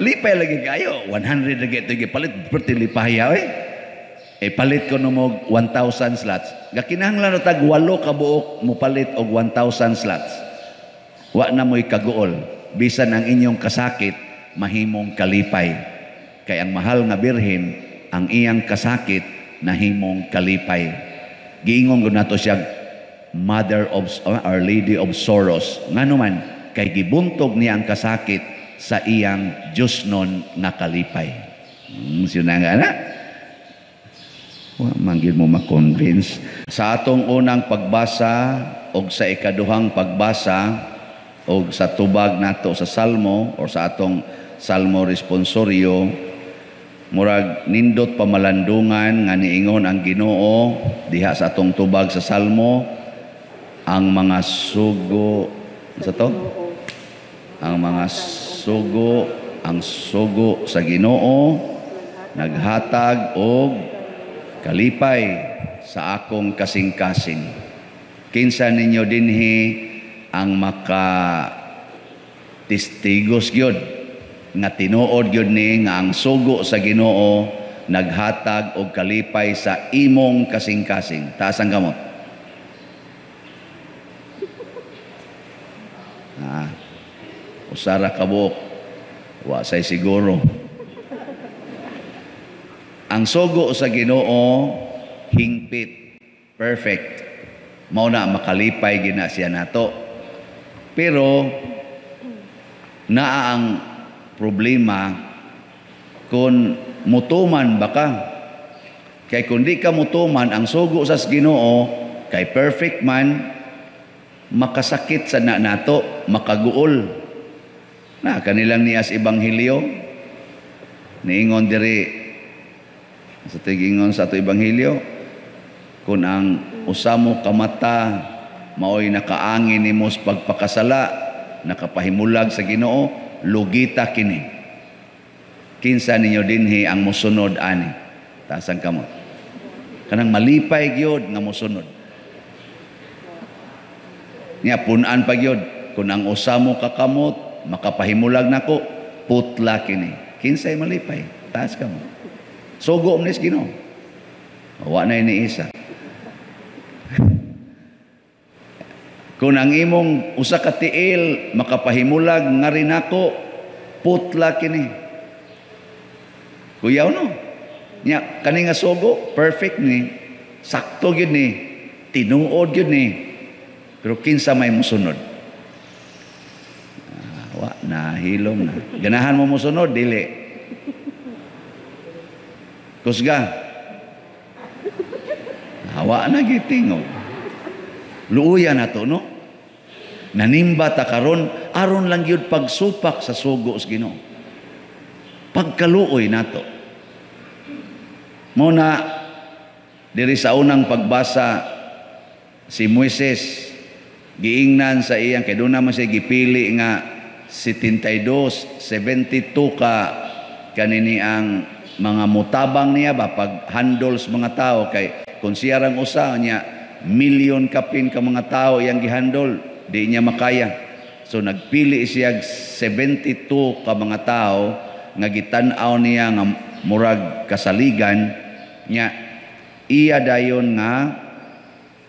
Speaker 1: Lipay lagi kayo. 100 lagi ito gipalit. Perti lipaya eh. Eh palit ko no mo 1,000 slots. Gakinahanglan na tag 8 ka buok mo palit og 1,000 slots. Wa na mo'y kaguol. Bisan ang inyong kasakit, mahimong kalipay. Kay ang mahal nga birhen, ang iyang kasakit, nahimong kalipay. Giingon gud nato siya Mother of Our Lady of Sorrows. Ngano man, kay gibuntog niya ang kasakit sa iyang Diyosnon nga kalipay. Siya nga na. Wa man gyud mo ma-convince. Sa atong unang pagbasa og sa ikaduhang pagbasa og sa tubag nato sa Salmo or sa atong Salmo responsorio, murag nindot pamalandungan nga niingon ang Ginoo diha sa atong tubag sa Salmo, ang mga sugo sa to, ang mga sugo, ang sugo sa Ginoo naghatag og kalipay sa akong kasing-kasing. Kinsa ninyo dinhi ang maka testigos gyud nga tinuod gyud ni nga ang sugo sa Ginoo naghatag og kalipay sa imong kasing-kasing? Taas ang kamot. Ah, usara ka buok. Wa say siguro. Ang sugo sa Ginoo hingpit, perfect. Mao na makalipay gina siya nato. Pero naa ang problema kung mutuman ba ka. Kay kung di ka mutuman ang sugo sa Ginoo kay perfect man, makasakit sa na nato, makaguol. Na kanilang nias ebanghelyo niingon diri sa tigingon sa ato ebanghelyo, kung ang usamo kamata maoy nakaangin nimo sa pagpakasala, nakapahimulag sa Ginoo, lugita kini. Kinsa ninyo dinhi ang mosunod ani? Taas ang kamot. Kanang malipay gyud nga mosunod. Nya pun-an pa gyud, kung ang usamo kakamot makapahimulag nako, putla kini. Kinsay malipay? Taas kamot. Sugo man ni Ginoo. Wa na ni isa. Kung ang imong usa ka tiil makapahimulag nga rin ako, putla kini. Kuyaw no? Nya kani nga sugo perfect ni, sakto gyud ni, tinuod gyud ni. Pero kinsa may musunod? Wa na hilom na. Ganahan mo musunod dili. Kusga. Hawa na gitingog. Luuya na to, no? Nanimba ta karon, aron lang gyud pagsupak sa sugo sa Ginoo. Pagkaluoy nato. Muna diri sa unang pagbasa si Moises giingnan sa iyang kay doon naman siya gipili nga 72, 72 ka kanini ang mga mutabang niya ba pag handle sa mga tao, kay kung siya rang usa niya milyon kapin ka mga tao iyang gihandle, di niya makaya. So nagpili siya 72 ka mga tao nga gitan-aw niya nga murag kasaligan niya, iya dayon nga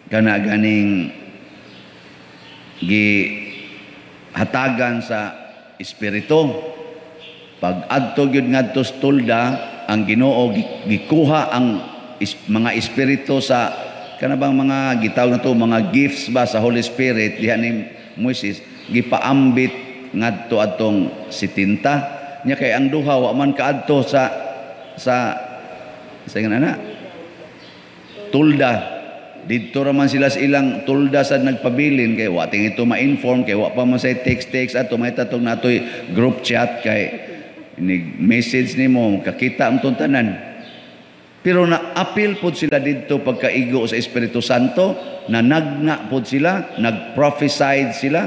Speaker 1: kana ganing gihatagan sa espiritu. Pag adto gyud ngadto sa tulda, ang Ginoo gikuha ang mga espiritu sa kana bang mga gitawag na to mga gifts ba sa Holy Spirit diha ni Moises, gipaambit ngadto adtong 70 nya, kay ang duha wa man kaadto sa sa sa ingon ana tulda. Didto ra man sila sa ilang tulda sa nagpabilin, kay wa ting ito ma-inform, kay wa pa man say text text ato may tatong natoy group chat kay ni message nimo kakita ang tanan. Pero na-appeal pod sila didto pagkaigo sa Espiritu Santo, nanagna pod sila, nag-prophesied sila.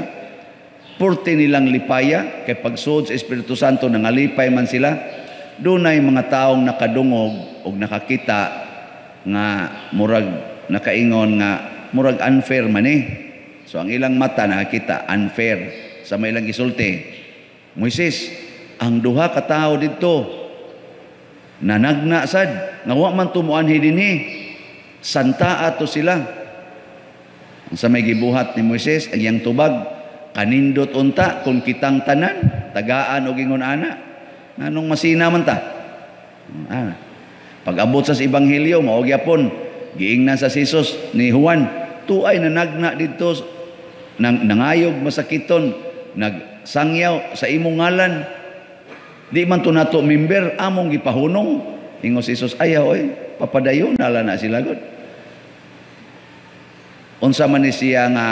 Speaker 1: Purti nilang lipaya kay pagsuod sa Espiritu Santo nangalipay man sila. Dunay mga taong nakadungog og nakakita nga murag nakaingon nga murag unfair man eh. So ang ilang mata nakakita unfair sa may ilang gisulti. Moises, Ang duha ka tawo didto nanagna sad nga wa man tumuanhi dinhi, santaa to sila. Sa may gibuhat ni Moises, ang iyang tubag, kanindot unta kung kitang tanan tagaan og ingon ana, nganong masina man ta? Ah. Pag-abot sa ebanghelyo, mao gyapon giingnan sa Jesus ni Juan, tuay nanagna didto nang nangayog masakiton, nagsangyaw sa imong ngalan, di man to nato member, among gipahunong. Ingon si Jesus, ayaw oy, papadayon na na sila gud. Unsa man ni siya nga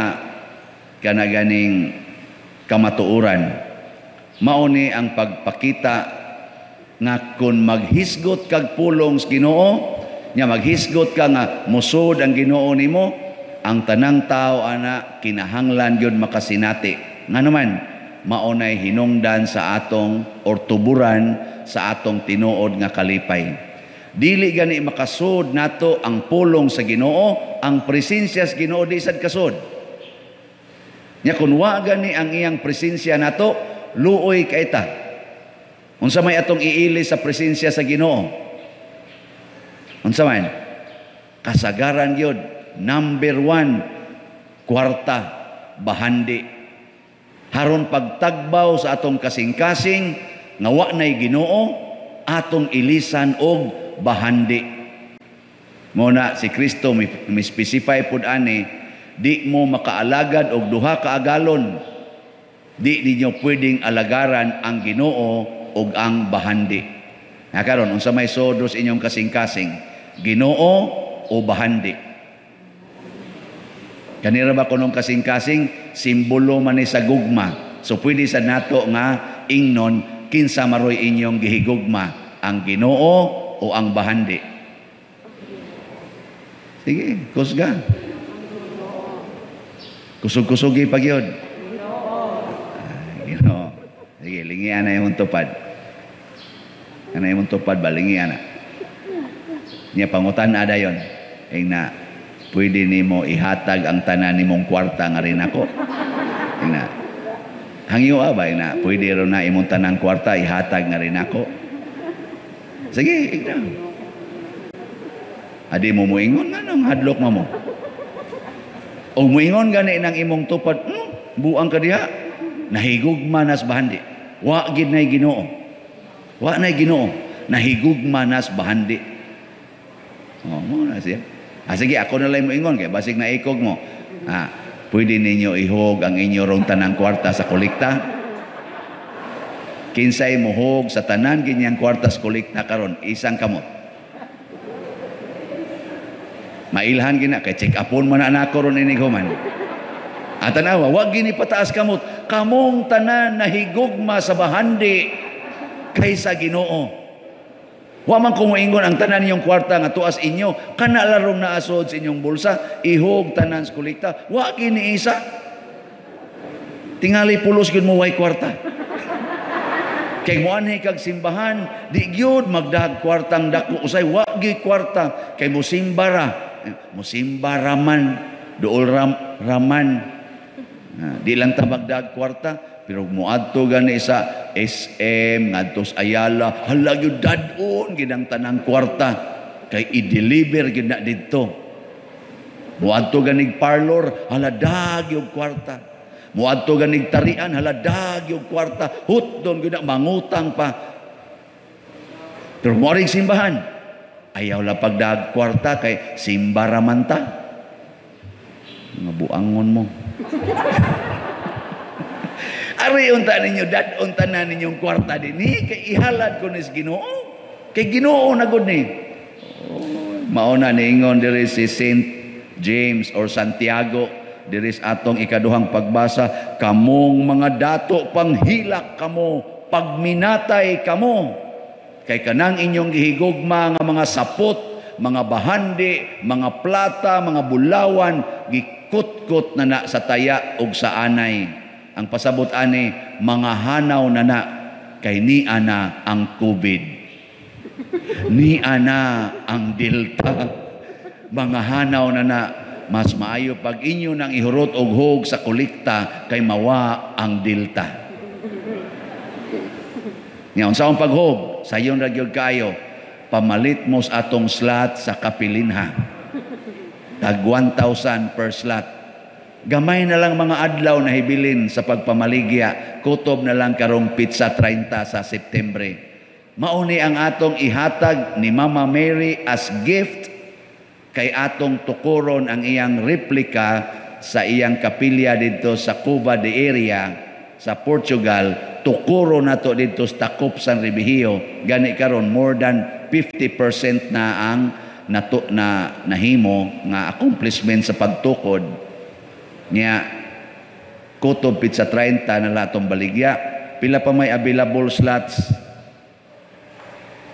Speaker 1: kana ganing kamatuoran? Mao ni ang pagpakita nga kung maghisgot kag pulong sa Ginoo, nya maghisgot ka nga musod ang Ginoo nimo, ang tanang tao ana kinahanglan gyud makasinati. Ngano man, mao nay hinungdan sa atong or tuburan sa atong tinuod nga kalipay. Dili gani makasud nato ang pulong sa Ginoo, ang presensya sa Ginoo di sad kasud. Nya kun wa gani ang iyang presensya nato, luoy kay ta. Unsa may atong iili sa presensya sa Ginoo? Unsa man? Kasagaran gyud, number 1, kwarta, bahandi. Haron pagtagbaw sa atong kasing-kasing nga wa nay Ginoo, atong ilisan og bahandi. Mo na si Kristo mi specify pud ani, di mo makaalagad og duha ka agalon. Di ninyo pwedeng alagaran ang Ginoo og ang bahandi. Na karon, unsa may sodos inyong kasing-kasing? Ginoo o bahandi? Kanira ba kunong kasing-kasing simbolo man ni sa gugma. So pwede sa nato nga ingnon kinsa maroy inyong gihigugma, ang Ginoo o ang bahandi? Sige, kusga. Kusog-kusogi pag yun. Ginoo. Sige, lingian na imong tupad. Ano imong tupad ba? Lingian na. Niya pangutan na dayon. Ing na, pwede nimo ihatag ang tanan nimong kwarta nga rin ako. Ing na, hangyo ba? Ing na, pwede ro na imong tanang kwarta ihatag nga rin ako. Sige, ing na. Adi mo muingon nga nang hadlok mo. O muingon gani nang imong tupad, buang ka diha. Nahigugma nas bahandi. Wa gid nay Ginoo. Wa nay Ginoo. Nahigugma nas bahandi. Oh, mo na siya. Ah, sige, ako na lang moingon kay basig na ikog mo. Ah, pwede ninyo ihog ang inyo rong tanang kwarta sa kolekta? Kinsay mohog sa tanan ginyang kwarta sa kolekta karon, isang kamot. Mailhan gina kay check upon man na nako ron inig human. At tanawa, wag gini pataas kamot. Kamong tanan nahigugma sa bahandi kaysa Ginoo. Wa man kumuingon ang tanan ninyong kwarta nga tuas inyo, kana larong naasod sa inyong bulsa, ihog tanan sa kolekta. Wa gini isa. Tingali pulos gyud mo way kwarta. Kay moanhi kag simbahan, di gyud magdahag kwartang dako usay wa gyud kwarta kay mosimba ra. Mosimba raman, duol raman. Di lang ta magdahag kwarta, pero moadto gani sa SM ngadto sa Ayala, hala gyud dad-on ginang tanang kwarta kay i-deliver gyud na didto. Moadto ganig parlor, hala dag gyud kwarta. Moadto ganig tarian, hala dag gyud kwarta. Hutdon gyud na mangutang pa. Pero moaring simbahan, ayaw la pagdag kwarta kay simba ra man ta. Nga buangon mo. Ari unta ninyo, dad-on tanan ninyong kwarta dinhi kay ihalad ko ni sa Ginoo. Kay Ginoo na gud ni. Oh, mao na niingon diri si Saint James or Santiago diri sa atong ikaduhang pagbasa, kamong mga dato panghilak kamo, pagminatay kamo, kay kanang inyong gihigugma nga mga sapot, mga bahandi, mga plata, mga bulawan, gikutkot na na sa taya ug sa anay. Ang pasabot ani, mga hanaw na na, kay ni ana ang COVID, ni ana ang Delta. Mga hanaw na na, mas maayo pag inyo nang ihurot og hog sa kolekta kay mawa ang Delta. Nya unsa ang paghog? Sayon ra gyud kaayo. Pamalit mo sa atong slot sa kapilinha. Tag 1,000 per slot. Gamay na lang mga adlaw na hibilin sa pagpamaligya. Kutob na lang karong petsa 30 sa Septembre. Mauni ang atong ihatag ni Mama Mary as gift kay atong tukuron ang iyang replika sa iyang kapilya didto sa Cova da Iria sa Portugal. Tukuro nato didto sa Takop San Remigio. Gani karon more than 50% na ang nato na nahimo nga accomplishment sa pagtukod niya. Kutob petsa 30 na latong baligya. Pila pa may available slots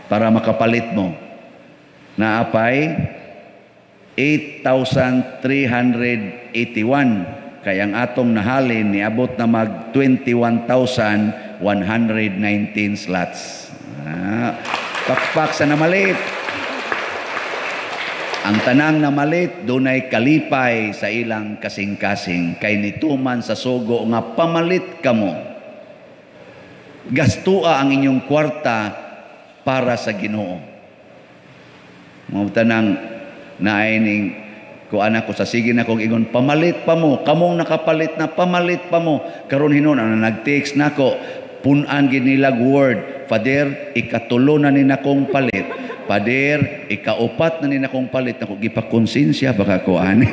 Speaker 1: para makapalit mo? Naapay 8,381 kay ang atong nahalin niabot na mag 21,119 slots. Ah, pakpak sa namalit. Ang tanang namalit dunay kalipay sa ilang kasing-kasing kay nituman sa sugo nga pamalit kamo. Gastua ang inyong kwarta para sa Ginoo. Mao tanang naay ning kuan ako sa sige na kong ingon, pamalit pa mo, kamong nakapalit na, pamalit pa mo. Karon hinon ang nag-text nako, punan gid nilag word, "Father, ikatulo na ni nakong palit. Father, ikaupat na ni nakong palit." Nako, gipakonsensya baka ko ani.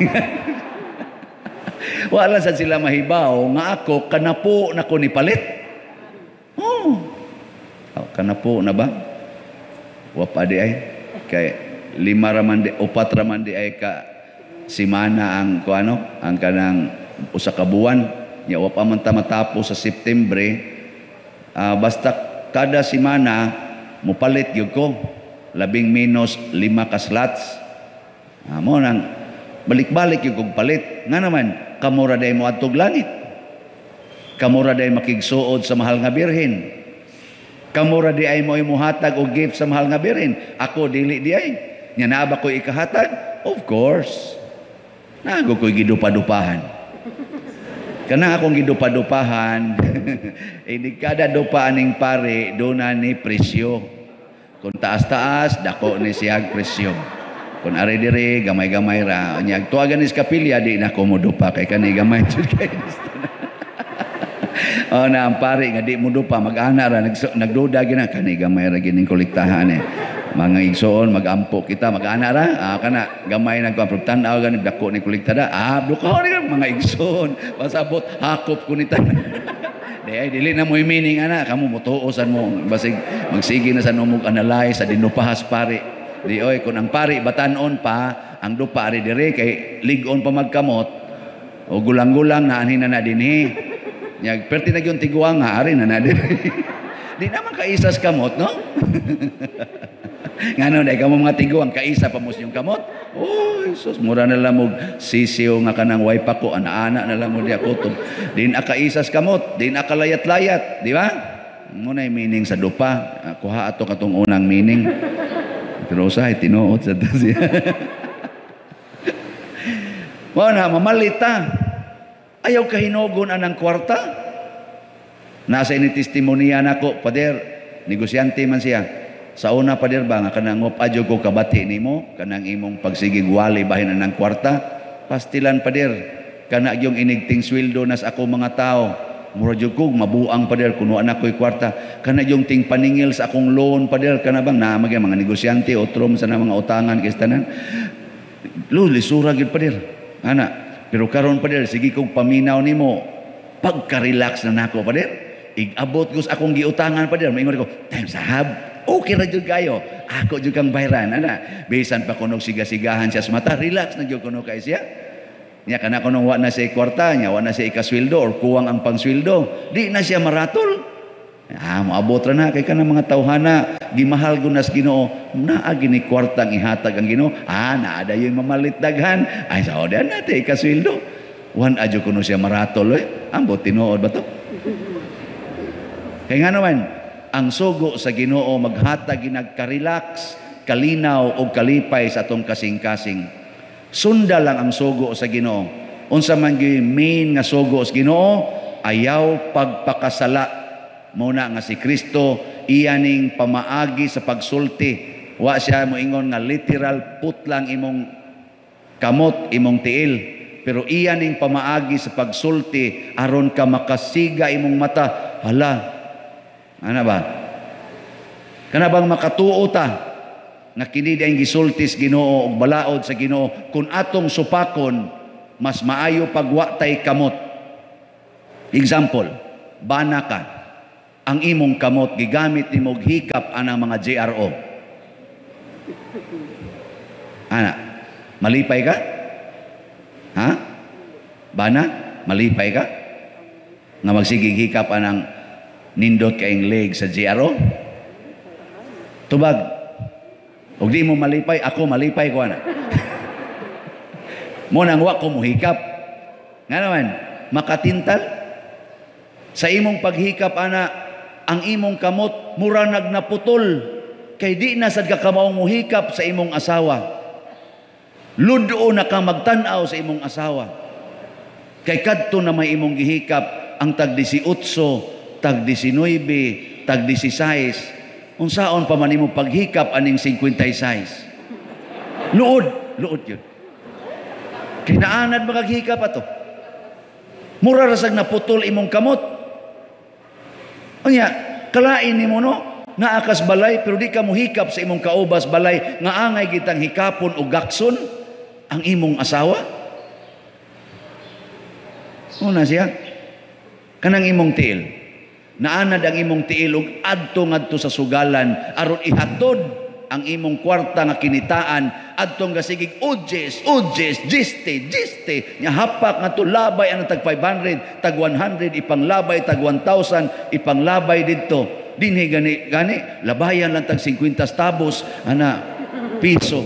Speaker 1: Wala sad sila mahibaw nga ako kanapo na ko ni palit. Oh. Oh, kanapo na ba? Wa pa di ay. Kay lima raman di, upat raman di ay ka simana ang kuano, ang kanang usa ka buwan. Nya wa pa man ta matapos sa Septembre. Basta kada simana mupalit gyud ko labing minus 5 ka slots. Mo nang balik-balik yung kong palit. Nga naman, kamo ra day mo adtog langit. Kamo ra day makigsuod sa mahal nga birhen. Kamo ra di ay mo imuhatag og gift sa mahal nga birhen. Ako dili di ay. Nya naa ba ko'y ikahatag? Of course. Nago ko'y gidupa-dupahan. Kana akong gidupa-dupahan, eh kada dupa aning pare, doon na ni presyo. Kung taas-taas, dako ni siyag presyo. Kung ari diri, gamay-gamay ra. Nya tuwagan ni sa kapilya, di na ko modupa kay kani gamay jud kay. Oh, na ang pare nga di mo dupa, mag-ana ra, nagduda gina kani gamay ra gining kolektahan eh. Mga igsoon, magampo kita, mag-ana ra, kana gamay nag tan-aw gani dako ni kolekta da. Ah, duka ni mga igsoon. Pasabot hakop ko ni tanan. Di ay dili na mo meaning ana, kamo motuosan mo basig magsige na sa numog analyze sa dinupahas pare. Di oy, kun ang pari batanon pa, ang dupa ari dire kay lig-on pa magkamot o gulang-gulang na anhin na na dinhi. Nya perti na gyud tiguang nga ari na na dire. Di naman kaisas kamot, no? Ngano dai kamo mga tiguang kaisa pa mo yung kamot? Oh, Jesus, mura na lang mo sisiw nga kanang way pako, ana-ana na lang mo diya kutob. Di na kaisas kamot, di na kalayat-layat, di ba? Muna yung meaning sa dupa. Kuha ato katong unang meaning. Pero usahay, tinuod sa siya. Mao na, mamalita. Ayaw kahinugon anang kwarta. Nasa ini testimonya nako, Pader, negosyante man siya. Sa una, Pader ba, nga kanang adyo ko kabati nimo, kanang imong pagsigig wali bahin anang kwarta, pastilan, Pader, kana yung inigting sweldo nas ako mga tao. Mura jud ko mabuang, Pader, kuno anak ko'y kwarta. Kana yung ting paningil sa akong loan, Pader, kana bang naa mga negosyante otrom sa na mga utangan kay tanan. Lo lisura gyud, Pader. Ana, pero karon, Pader, sige kong paminaw nimo. Pagka-relax na nako, Pader. Igabot ko sa akong giutangan, Pader. Maingon ko, time sahab. Okay ra jud kayo. Ako jud kang bayran ana. Bisan pa kunog siga-sigahan siya sa mata, relax na jud kuno kay siya. Nya kana kuno wa na siya kwarta, nya wa na siya ikasweldo or kuwang ang pangsweldo, di na siya maratol. Ah, moabot ra na kay kanang mga tawhana, gimahal gud nas Ginoo, naa gini kwartang ihatag ang Ginoo. Ah, naa dayon mamalit daghan. Ay sa odan na te ikasweldo. Wan adyo kuno siya maratol oy. Ambot tinuod ba to? Kay nga naman, ang sugo sa Ginoo maghatag ginagka-relax, kalinaw o kalipay sa atong kasing-kasing. Sunda lang ang sugo sa Ginoo. Unsa man gyud main nga sugo sa Ginoo, ayaw pagpakasala. Muna nga si Kristo Iyaning pamaagi sa pagsulti. Wa siya moingon nga literal putlang imong kamot, imong tiil. Pero iyaning pamaagi sa pagsulti aron ka makasiga imong mata. Hala, ana ba? Kana bang makatuo ta nga kini ang gisulti sa Ginoo og balaod sa Ginoo, kung atong supakon mas maayo pagwatay kamot. Example, bana ka, ang imong kamot gigamit nimo og hikap anang mga JRO. Ana, malipay ka? Ha? Bana, malipay ka? Nga magsigig hikap anang nindot kaing leg sa JRO? Tubag. Og di mo malipay, ako malipay ko ana. Mo nang wa ko mohikap. Nga naman, makatintal. Sa imong paghikap ana, ang imong kamot mura nagnaputol kay di na sad ka kamaong mohikap sa imong asawa. Ludo na ka magtan-aw sa imong asawa. Kay kadto na may imong gihikap ang tag 18, tag 19, tag 16. Unsaon pa man imo paghikap aning 56? Luod, luod yun. Kay naanad makaghikap ato. Mura ra sag naputol imong kamot. Unya, kalain nimo no, naa kas balay pero di ka mohikap sa imong kaubas balay nga angay gitang hikapon o gakson ang imong asawa. Una siya, kanang imong tiil. Naanad ang imong tiil og adto ngadto sa sugalan aron ihatod ang imong kwarta nga kinitaan adtong gasigig udjes, udjes, giste, giste nya hapak ngadto labay ang tag 500, tag 100 ipanglabay, tag 1,000 ipanglabay didto. Dinhi gani gani labayan lang tag 50 tabos ana piso.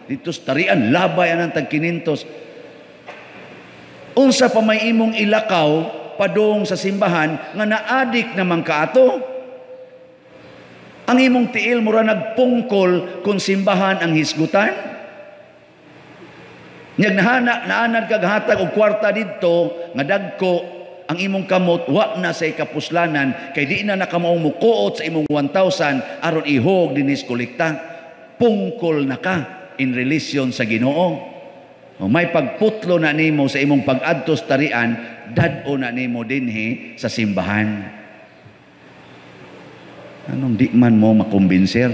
Speaker 1: Dito sa tarian labay anang tag 500. Unsa pa may imong ilakaw padung sa simbahan nga naadik naman kaato? Ang imong tiil mura nagpungkol kung simbahan ang hisgutan. Nyag nahana naanad kag hatag og kwarta didto nga dagko ang imong kamot wa na say kapuslanan kay di na nakamaong mukuot sa imong 1,000 aron ihog dinis kolekta. Pungkol na ka in relation sa Ginoo. O may pagputlo na nimo sa imong pag-adtos tarian, dad-o na nimo dinhi sa simbahan. Anong di man mo makumbinser?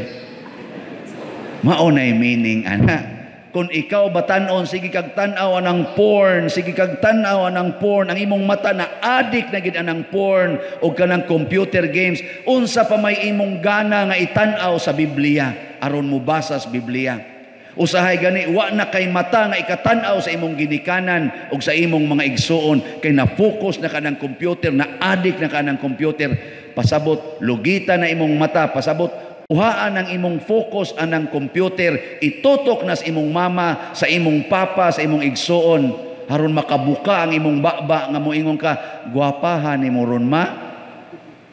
Speaker 1: Mao na'y meaning ana. Kung ikaw batanon, sige kag tan-aw anang porn, sige kag tan-aw anang porn, ang imong mata na adik na gid anang porn o kanang computer games, unsa pa may imong gana nga itan-aw sa Biblia aron mo basa sa Biblia. Usahay gani wa na kay mata nga ikatan-aw sa imong ginikanan o sa imong mga igsuon kay na-focus na ka ng computer, na adik na ka ng computer. Pasabot lugita na imong mata, pasabot uhaan ang imong focus anang computer, itutok na sa imong mama, sa imong papa, sa imong igsuon aron makabuka ang imong baba nga moingon ka, gwapahan nimo ron ma.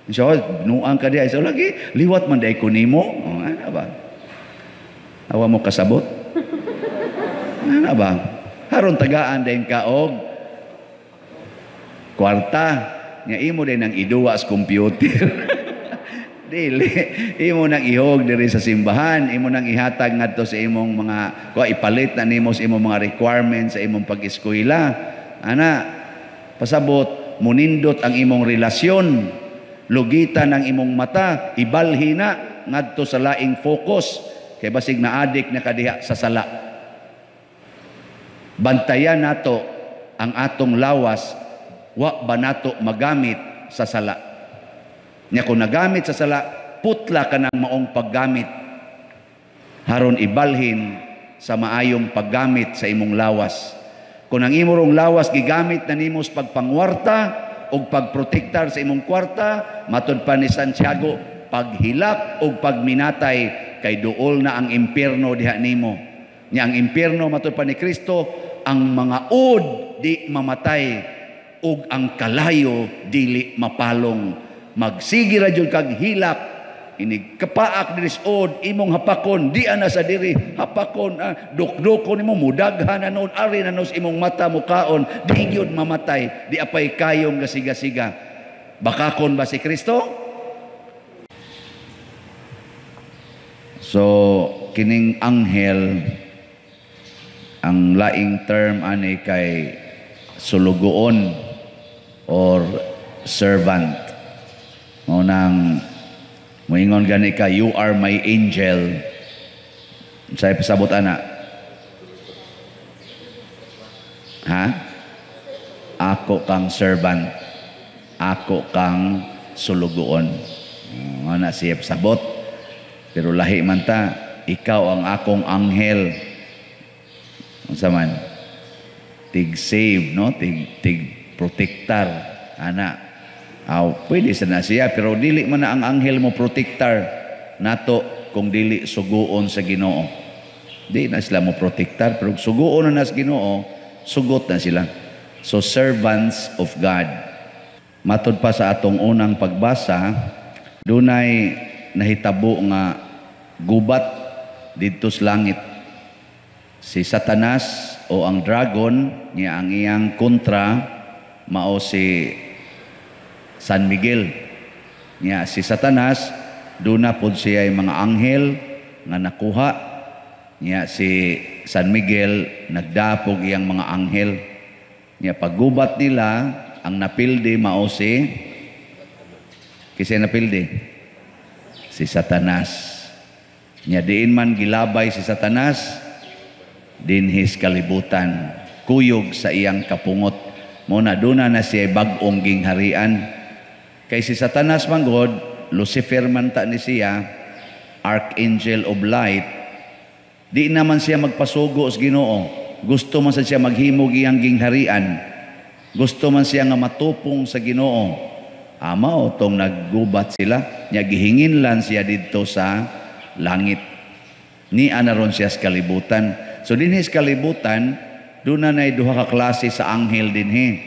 Speaker 1: So, nuang ka diay. So lagi liwat man day ko nimo. Oh, ano ba? Awa mo kasabot? Ano ba? Haron tagaan din ka og kwarta nga imo din ang iduwa sa computer. Dili, imo nang ihog diri sa simbahan, imo nang ihatag ngadto sa imong mga kuha, ipalit na nimo sa imong mga requirements sa imong pag-eskwela. Ana, pasabot munindot ang imong relasyon, lugitan ang imong mata, ibalhi na ngadto sa laing focus kay basig naadik na kadiha sa sala. Bantayan nato ang atong lawas, wa ba nato magamit sa sala. Nya kung nagamit sa sala, putla ka ng maong paggamit. Haron ibalhin sa maayong paggamit sa imong lawas. Kung ang imong lawas gigamit na nimo sa pagpangwarta o pagprotektar sa imong kwarta, matud pa ni Santiago, paghilak o pagminatay, kay duol na ang impierno diha nimo. Nya ang impierno matud pa ni Kristo, ang mga ud di mamatay ug ang kalayo dili mapalong. Magsige ra jud kag hilak, inig kapaak diri sa imong hapakon, di ana sa diri hapakon, dukdukon nimo mudaghan na noon, ari na noon sa imong mata mukaon, di gyud mamatay, di apay kayong gasigasiga. Bakakon ba si Kristo? So kining anghel, ang laing term ani kay sulugoon or servant. Mao nang moingon gani ka, "You are my angel." Unsay pasabot ana? Ha? Ako kang servant. Ako kang sulugoon. Mao na siya pasabot. Pero lahi man ta, "Ikaw ang akong anghel." Unsa man? Tig save, no? Tig protektar ana. Aw, pwede sa na siya, pero dili man na ang anghel mo protektar nato kung dili suguon sa Ginoo. Di na sila mo protektar, pero suguon na sa Ginoo, sugot na sila. So servants of God. Matod pa sa atong unang pagbasa, dunay nahitabo nga gubat didto sa langit. Si Satanas o ang dragon niya, ang iyang kontra mao si San Miguel. Niya si Satanas, duna pod siya mga anghel nga nakuha. Niya si San Miguel nagdapog iyang mga anghel. Niya paggubat nila, ang napildi mao si, kisay napildi? Si Satanas. Nya diin man gilabay si Satanas? Dinhis kalibutan, kuyog sa iyang kapungot. Mo na duna na siya bag-ong gingharian. Kay si Satanas man god, Lucifer man ta ni siya, Archangel of Light, di naman siya magpasugo sa Ginoo. Gusto man sa siya maghimog iyang gingharian. Gusto man siya nga matupong sa Ginoo. Ama o tong naggubat sila, nya gihingin lan siya didto sa langit. Ni anaron siya sa kalibutan. So dinhi sa kalibutan, doon na nay duha ka klase sa anghel dinhi.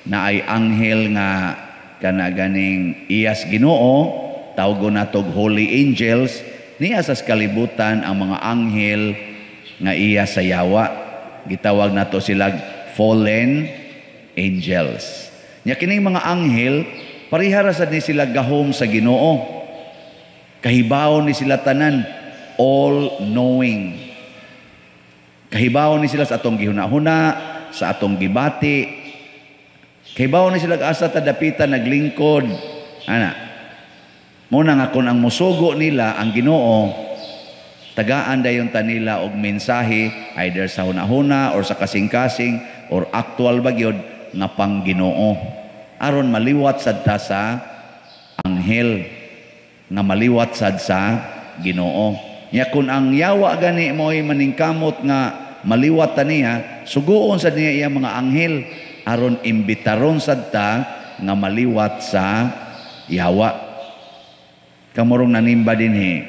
Speaker 1: Na ay anghel nga kana ganing iyas Ginoo, tawgon natog holy angels, niya sa kalibutan ang mga anghel nga iya sa yawa. Gitawag nato sila fallen angels. Nya kining mga anghel, parehara sad ni sila gahom sa Ginoo. Kahibaw ni sila tanan, all knowing. Kahibaw ni sila sa atong gihuna-huna, sa atong gibati. Kahibaw ni sila asa ta dapitan naglingkod. Ana. Muna nga kung ang musugo nila ang Ginoo, tagaan dayon ta nila og mensahe either sa huna-huna or sa kasing-kasing or actual ba gyud nga pang Ginoo. Aron maliwat sad ta sa anghel nga maliwat sad sa Ginoo. Nya kun ang yawa gani mo'y maningkamot nga maliwat ta niya, suguon sad niya iyang mga anghel aron imbitaron sad ta nga maliwat sa yawa. Kamurong nanimba dinhi,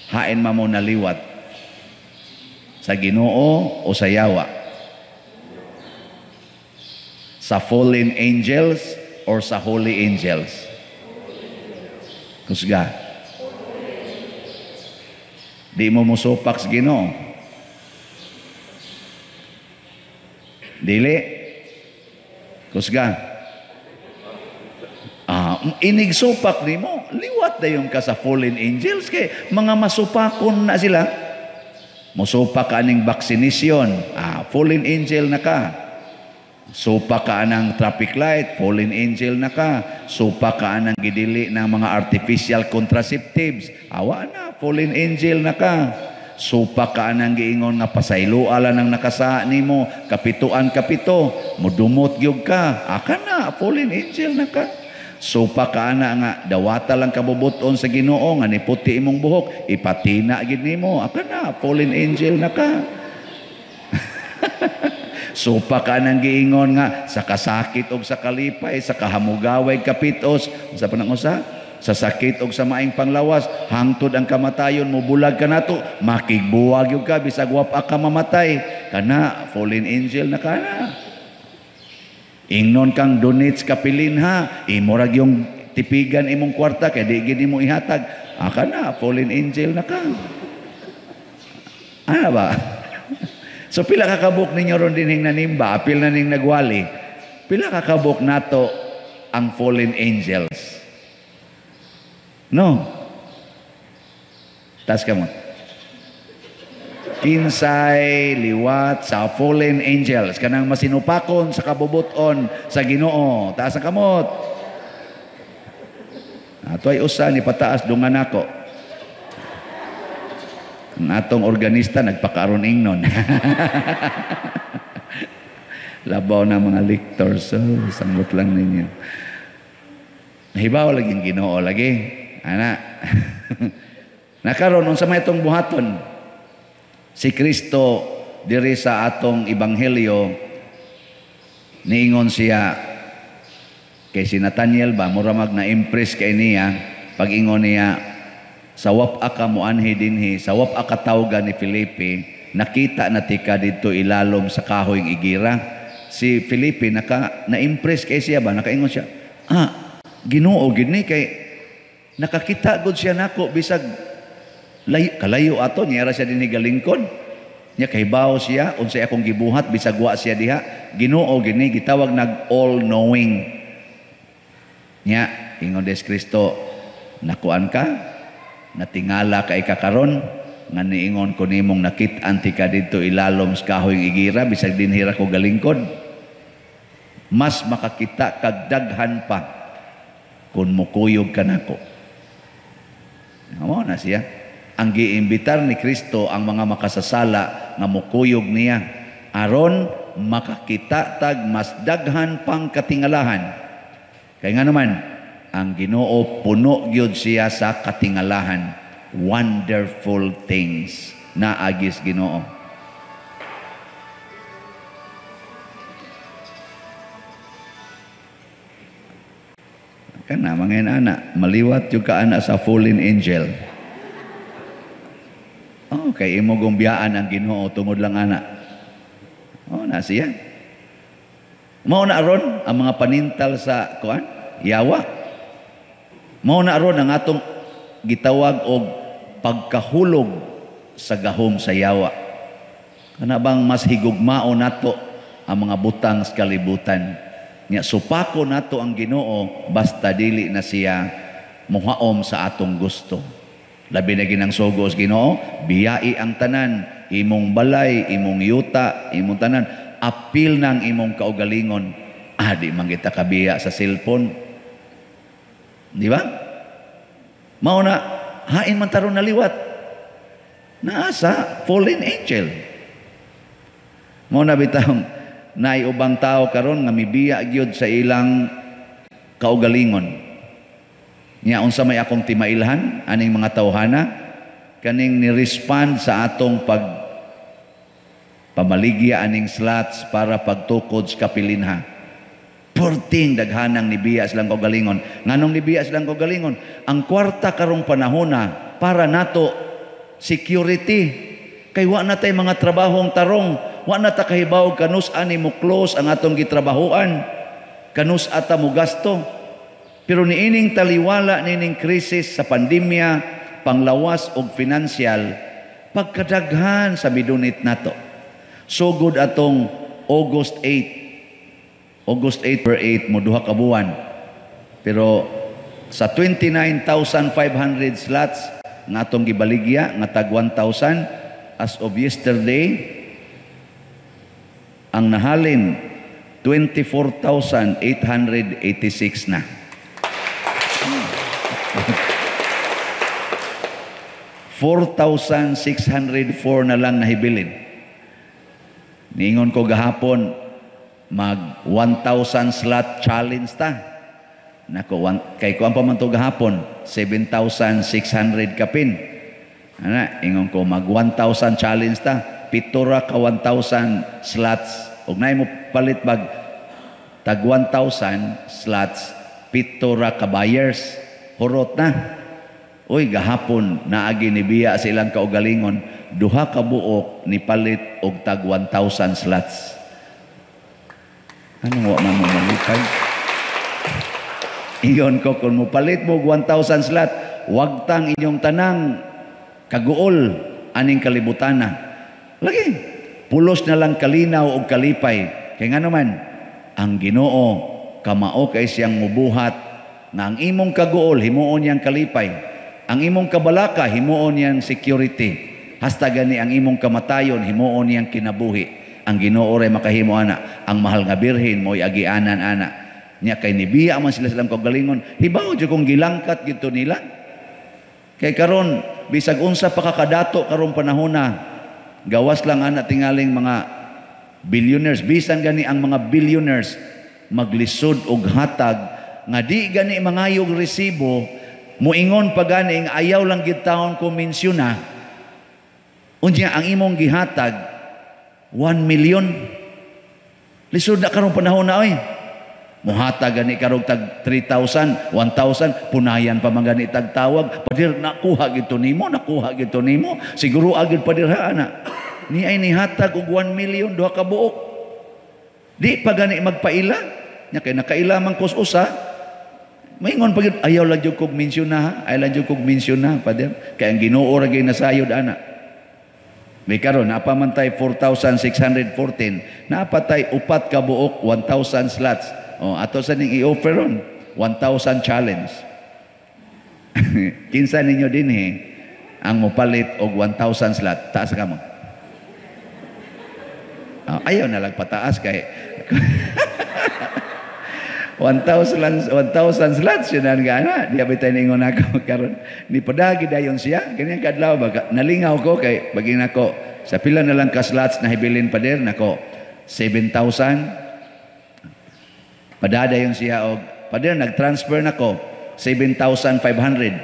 Speaker 1: hain ma mo naliwat? Sa Ginoo o sa yawa? Sa fallen angels or sa holy angels? Kusga. Di mo musupak sa Ginoo. Dili. Kusga. Inig supak nimo, liwat dayon ka sa fallen angels kay mga masupakon na sila. Musupak ka aning vaccination, fallen angel na ka. Supak ka anang traffic light, fallen angel na ka. Supak ka anang gidili ng mga artificial contraceptives, awa na, fallen angel na ka. Supak ka anang giingon nga pasayloa lang ang nakasa nimo, kapituan kapito, mudumot gyud ka, aka na, fallen angel na ka. Supak ka ana nga dawata lang kabubuton sa Ginoo nga niputi imong buhok, ipatina gid nimo, aka na, fallen angel na ka. Supak ka nang giingon nga sa kasakit og sa kalipay, sa kahamugaway kapitos, sa panang usa, sa sakit og sa maing panglawas, hangtod ang kamatayon mobulag ka nato, makigbuwag gyud ka bisag wa pa ka mamatay, kana fallen angel na kana. Ingnon kang donates kapilin ha, imo ra gyung tipigan imong kwarta kay di gid nimo ihatag, aka na, fallen angel na ka. Ano ba? So pila ka kabuk ninyo ron dinhing nanimba, apil na ning nagwali. Pila ka kabuk nato ang fallen angels? No. Taas kamot. Kinsay liwat sa fallen angels, kanang masinupakon sa kabubuton sa Ginoo. Taas ang kamot. Ato ay usa ni pataas dungan nako. Ang atong organista nagpakaron ingnon. Labaw na mga lectors, so samot lang ninyo. Nahibaw lagi ang Ginoo lagi. Ana. Nakaron unsa may itong buhaton? Si Kristo diri sa atong ebanghelyo niingon siya kay si Nathaniel ba mura mag na-impress kay niya pag-ingon niya sa wap-a ka moanhi dinhi, sa wap-a ka tawga ni Felipe, nakita na tika didto ilalom sa kahoy igira. Si Felipe naka na-impress kay siya ba, nakaingon siya, ah, Ginoo gid ni kay nakakita gud siya nako bisag layo, kalayo ato niya ra siya dinhi galingkod. Nya kahibaw siya unsay akong gibuhat bisag wa siya diha. Ginoo gid ni gitawag nag all knowing. Nya ingon des Kristo, nakuan ka, natingala ka ikakaron nga niingon ko nimong nakit-an ti ka didto ilalom sa kahoy igira bisag dinhi ra ko galingkod. Mas makakita kag daghan pa kung mukuyog ka nako. Amo na siya. Ang giimbitar ni Kristo ang mga makasasala nga mukuyog niya aron makakita tag mas daghan pang katingalahan. Kay nga naman ang Ginoo puno gyud siya sa katingalahan. Wonderful things na agis Ginoo. Kana mga anak, maliwat yung ka anak sa fallen angel. Oh, kay imo gumbiyaan ang Ginoo tungod lang anak. Oh, na siya. Mao na aron ang mga panintal sa kuan, yawa. Mao na aron ang atong gitawag og pagkahulog sa gahom sa yawa. Kana bang mas higugmao nato ang mga butang sa kalibutan? Nya supako nato ang Ginoo basta dili na siya muhaom sa atong gusto. Labi na ginang sugos Ginoo, biyai ang tanan, imong balay, imong yuta, imong tanan, apil nang imong kaugalingon. Ah, di man kita kabiya sa cellphone. Di ba? Mao na hain man taron naliwat. Naa sa fallen angel. Mao na bitawng naay ubang tao karon nga mibiya gyud sa ilang kaugalingon. Nya unsa may akong timailhan aning mga tawhana kaning ni-respond sa atong pag pamaligya aning slots para pagtukod sa kapilinha. Perting daghanang nibiya silang kaugalingon. Nganong nibiya silang kaugalingon? Ang kwarta karong panahona para nato security. Kay wa na tay mga trabahong tarong, wa na ta kahibaw kanus ani mo close ang atong gitrabahoan, kanus ata mo gasto. Pero niining taliwala niining krisis sa pandemya, panglawas og financial, pagkadaghan sa midunit nato. Sugod atong August 8. August 8 per 8 mo duha ka buwan. Pero sa 29,500 slots nga atong gibaligya nga tag 1,000 as of yesterday, ang nahalin 24,886 na. 4,604 na lang nahibilin. Niingon ko gahapon, mag 1,000 slot challenge ta. Nako, kay kuan pa man to gahapon, 7,600 kapin. Ana, ingon ko mag 1,000 challenge ta, pitura ka 1,000 slots. Og naay mo palit bag tag 1,000 slots, pitura ka buyers. Hurot na. Uy, gahapon naagi ni biya sa ilang kaugalingon, duha ka buok ni palit og tag 1,000 slots. Anong wa man mo malipay? Iyon ko, kung mopalit mo 1,000 slot, wag tang inyong tanang kaguol aning kalibutana. Lagi, pulos na lang kalinaw og kalipay. Kay nga naman, ang Ginoo kamao kay siyang mubuhat nga ang imong kaguol himuon niyang kalipay. Ang imong kabalaka, himuon niyang security. Hasta gani ang imong kamatayon, himuon niyang kinabuhi. Ang Ginoo ray makahimo ana. Ang mahal nga Birhen mo'y agianan ana. Nya kay nibiya man sila silang kaugalingon, hibaw jud kung gilangkat gito nila. Kay karon bisag unsa pa kakadato karong panahona, gawas lang ana tingaling mga billionaires, bisan gani ang mga billionaires maglisod og hatag nga di gani mangayog resibo, muingon pa gani nga ayaw lang gid taon ko mensyona. Unya ang imong gihatag 1 million. Lisod na karong panahon na oy. Muhatag gani karong tag 3,000, 1,000, punayan pa man gani tag tawag, padir nakuha gito nimo, nakuha gito nimo, siguro agad padir ha ana. Ni ay nihatag og 1 million duha ka buok. Di pa gani magpaila. Nya kay nakaila man kus usa. Maingon pa gyud, ayaw lang jud kog mensyon na ha, ayaw lang jud kog mensyon na padir. Kay ang Ginoo ra gyud nasayod ana. May karon napa man tay 4,614, napatay upat ka buok 1,000 slots. O ato sa ning i-offer ron 1,000 challenge. Kinsa ninyo dinhi ang mopalit og 1,000 slot? Taas ka mo. Oh, ayaw na lang pataas kay 1,000 1,000 slots yun ang gana. Di abay tayo ningon ako karon. Ni padagi dayon siya. Ganyan kadlaw ba? Nalingaw ko kay baging nako sa pila na lang ka slots na hibilin pader nako 7,000. Padadayon siya og pader nag-transfer nako 7,500.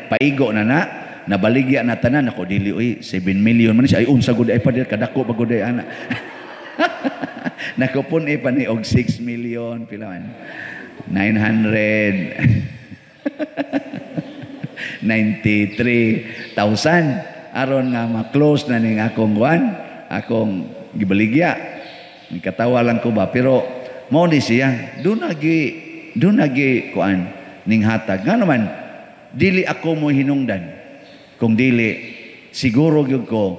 Speaker 1: Paigo na na. Nabaligya na tanan nako dili oy 7 million man siya ay unsa gud ay pader kadako pa gud ay ana. Nako pun pa ni og 6 million pila man. 993,000 aron nga ma-close na ning akong kuan, akong gibaligya. Katawa lang ko ba, pero mao ni siya doon nagi kuan ning hatag. Nga naman dili ako mo hinungdan kung dili siguro gyud ko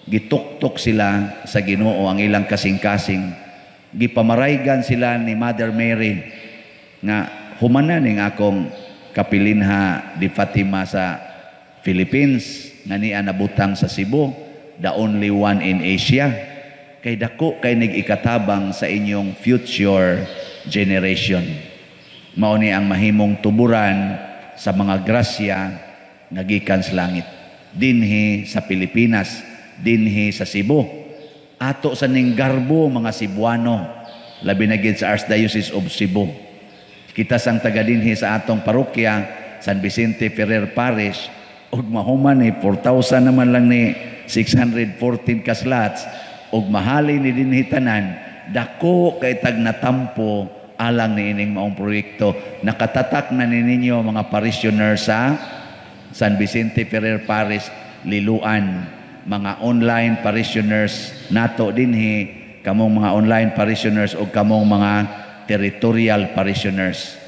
Speaker 1: gituktok sila sa Ginoo ang ilang kasing-kasing, gipamaraygan sila ni Mother Mary nga humana ning akong kapilinha di Fatima sa Philippines nga niya nabutang sa Cebu, the only one in Asia, kay dako kay nig ikatabang sa inyong future generation. Mao ni ang mahimong tuburan sa mga grasya nga gikan sa langit dinhi sa Pilipinas, dinhi sa Cebu. Ato sa ning garbo mga Cebuano, labi na gid sa Archdiocese of Cebu. Kita sang taga dinhi sa atong parokya San Vicente Ferrer Parish, ug mahuman ni 4,000 naman lang ni 614 ka slots ug mahali ni dinhi tanan, dako kay tag natampo alang ni ining maong proyekto. Nakatatak na ni ninyo mga parishioner sa San Vicente Ferrer Parish Liluan, mga online parishioners nato dinhi, kamong mga online parishioners o kamong mga territorial parishioners.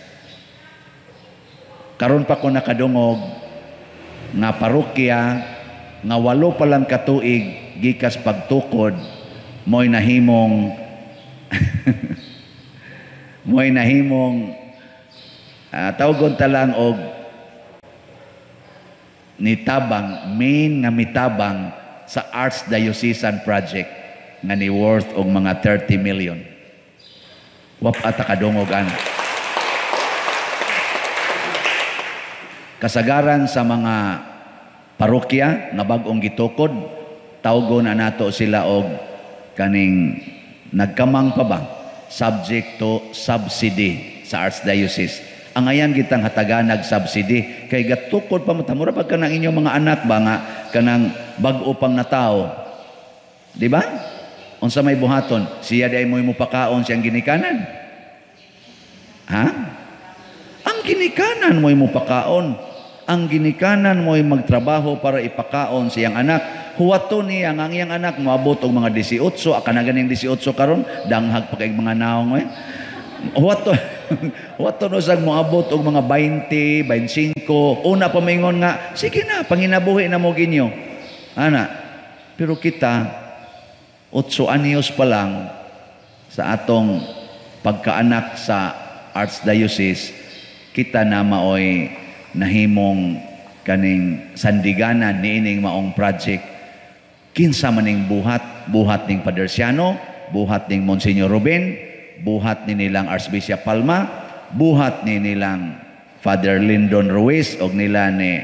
Speaker 1: Karon pa ko nakadungog nga parokya nga 8 pa lang katuig gikas pagtukod mo'y nahimong tawgon ta lang og nitabang, main nga mitabang sa Archdiocesan project nga ni worth og mga 30 million. Wap ata kadungog ana. Kasagaran sa mga parokya nga bag-ong gitukod, tawgon na nato sila og kaning nagkamang pa ba, subject to subsidy sa Archdiocese. Ang ayan gitang hatagan nag-subsidy kay gatukod pa mo mura pag kanang inyong mga anak ba nga kanang bag-o pang natao. Di ba? Unsa may buhaton? Siya di ay mo'y mupakaon siyang ginikanan. Ha? Ang ginikanan mo'y mupakaon. Ang ginikanan mo'y magtrabaho para ipakaon siyang anak. Huwato niya ang iyang anak moabot og mga 18, aka na ganing 18 karon, danghag pa kay mga naong eh. Huwato huwato no sag moabot og mga 20, 25, una pa maingon nga, sige na, panginabuhi na mo ginyo. Ana, pero kita 8 anyos pa lang sa atong pagkaanak sa Archdiocese, kita na maoy nahimong kaning sandiganan niining maong project. Kinsa maning buhat? Buhat ning Pader Siano, buhat ning Monsignor Ruben, buhat ni nilang Archbishop Palma, buhat ni nilang Father Lyndon Ruiz og nila ni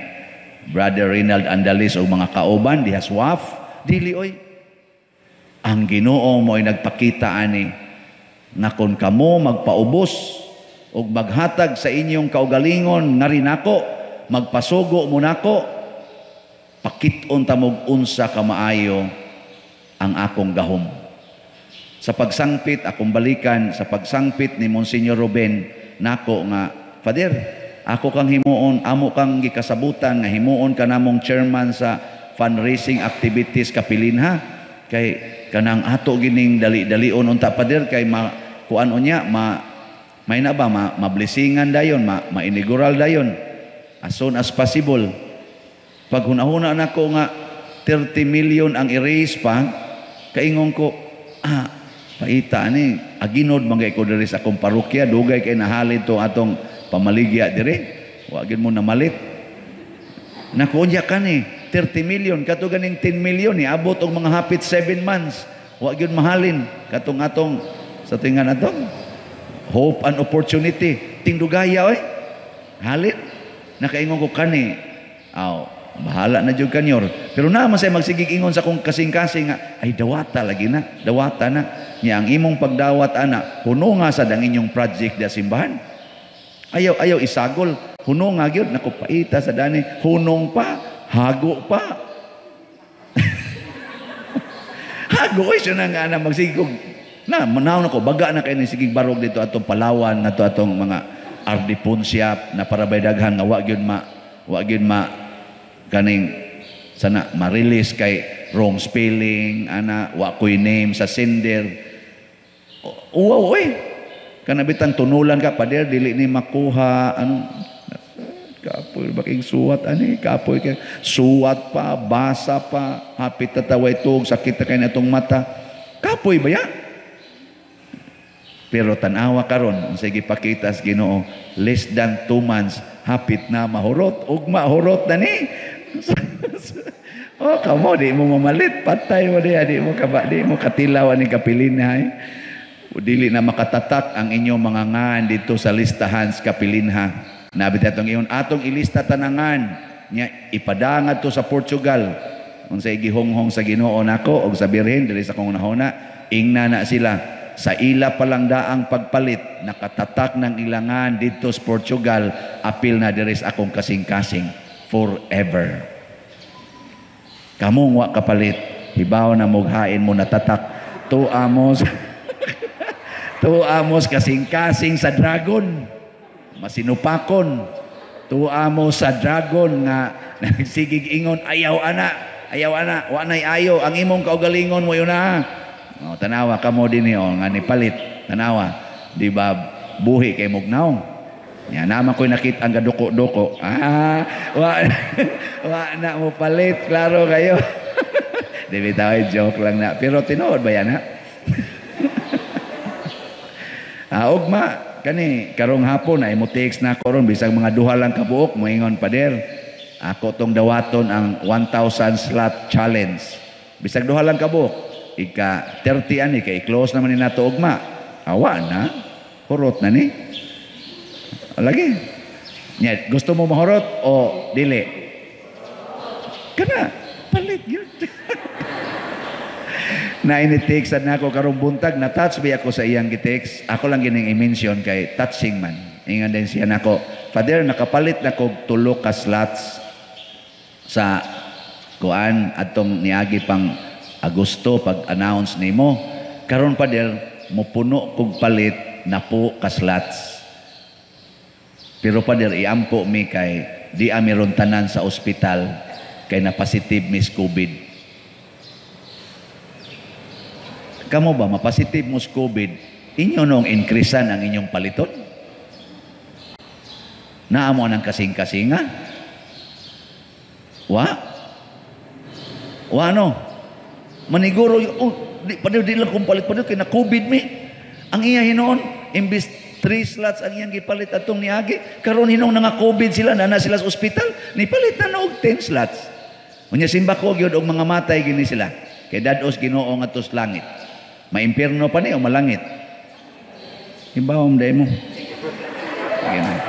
Speaker 1: Brother Rinald Andalis og mga kauban diha sa WAF. Dili oy. Ang Ginoo mo'y nagpakita ani nga kon kamo magpaubos og maghatag sa inyong kaugalingon nga rinako, magpasugo mo nako, pakit-on ta mog unsa ka maayo ang akong gahom. Sa pagsangpit, akong balikan, sa pagsangpit ni Monsignor Ruben nako nga, "Father, ako kang himuon, amo kang gikasabutan nga himuon ka namong chairman sa fundraising activities Kapilinha, kay kanang ato gining dali-dalion unta, Father, kay ma kuan unya, ma may na ba ma, mablessingan dayon, ma mainaugural dayon as soon as possible." Pag hunahuna nako nga 30 million ang i-raise pa, kaingon ko, "Ah, paita ani, aginod man ko diri sa akong parokya, dugay kay nahalin to atong pamaligya diri, wa gyud mo namalit." Naku, unya kani 30 million, kato ganing 10 million ni abot og mga hapit 7 months, wa gyud mahalin katong atong sa tingan atong Hope and Opportunity, tingdugaya oy halin. Nakaingon ko kani, aw, bahala na jud kanyor. Pero naa man say magsigig ingon sa akong kasing-kasing nga, "Ay, dawata lagi na, dawata na niya ang imong pagdawat ana, huno nga sad ang inyong project di simbahan, ayaw ayaw isagol, huno nga gyud." Naku, paita sa dani, hunong pa, hago pa, hago oy. Siya na nga na magsigig na manaw na ko, baga na kay ni sigig barog dito atong Palawan nga atong mga RD Ponsiap na para bay daghan nga wa gyud ma kaning sana ma-release kay wrong spelling ana, wa koy name sa sender. Uwaw oy, kana bitang tunulan ka, "Pader, dili ni makuha." Ano, kapoy baking suwat ani, kapoy kay suwat pa, basa pa, hapit tataway tug sakit na kay natong mata, kapoy ba ya? Pero tanawa karon, unsay gipakita sa Ginoo, less than 2 months hapit na mahurot, ug mahurot na ni. Oh, kamo di mo mamalit, patay mo diha, di mo kaba, di mo katilaw ani Kapilinha eh. Dili na makatatak ang inyong mga ngan dito sa listahan sa Kapilinha. Nabi atong iyon atong ilista tanangan nya ipadangad to sa Portugal. Unsay gihonghong sa Ginoo nako og sa Birhen diri sa akong nahuna, ingna na sila sa ila palang daang pagpalit, nakatatak ng ilangan dito sa Portugal, apil na diri sa akong kasing-kasing forever. Kamong wa kapalit, hibaw na mughain mo natatak tuamos tuamos kasing-kasing sa dragon masinupakon, tuamo sa dragon nga nagsigig ingon, "Ayaw ana, ayaw ana, wa nay ayo ang imong kaugalingon mo yun na." Oh, tanawa kamo dinhi oh, nga nipalit, tanawa, di ba buhi kay mugnaw ya naman ko'y nakita ang gaduko-duko. Ah, wa wa na mo palit, klaro kayo. Di bitaw, joke lang na, pero tinuod ba yan ha? Ah, ugma kani karong hapon ay mo text na ako ron, bisag mga duha lang kabuok, moingon, "Pader, ako tong dawaton ang 1,000 slot challenge." Bisag duha lang kabuok, ika 30 ani kay i-close naman ni nato ugma. Awa na, hurot na ni. Lagi. Nya, gusto mo mahurot o dili? Kana, palit yun. Na ini-text na ako karong buntag, na-touch ba ako sa iyang gi-text? Ako lang gining i-mention kay touching man. Ingon din siya nako, "Father, nakapalit na kog tulo ka slots sa kuan atong niagi pang Agosto pag-announce nimo. Karon, Father, mupuno kog palit na po ka slots. Pero Father, iampo mi kay di ami ron tanan sa ospital kay na positive miss COVID." Kamo ba mapositive mo sa COVID, inyo nung increasean ang inyong paliton? Naamo ang kasing-kasinga? Wa? Wa no? Maniguro, oh, di, pa di lang kong palit pa kay na COVID mi. Ang iya hinoon, imbis Three slots ang iyang gipalit atong niagi. Karon hinong nga COVID sila, naa na sila sa ospital, nipalit na og 10 slots. Unya simbako gyud og mga matay gini sila. Kay dad-os Ginoo ngadto sa langit. Maimpierno pa ni o malangit? Ibawom dai mo. Sige na.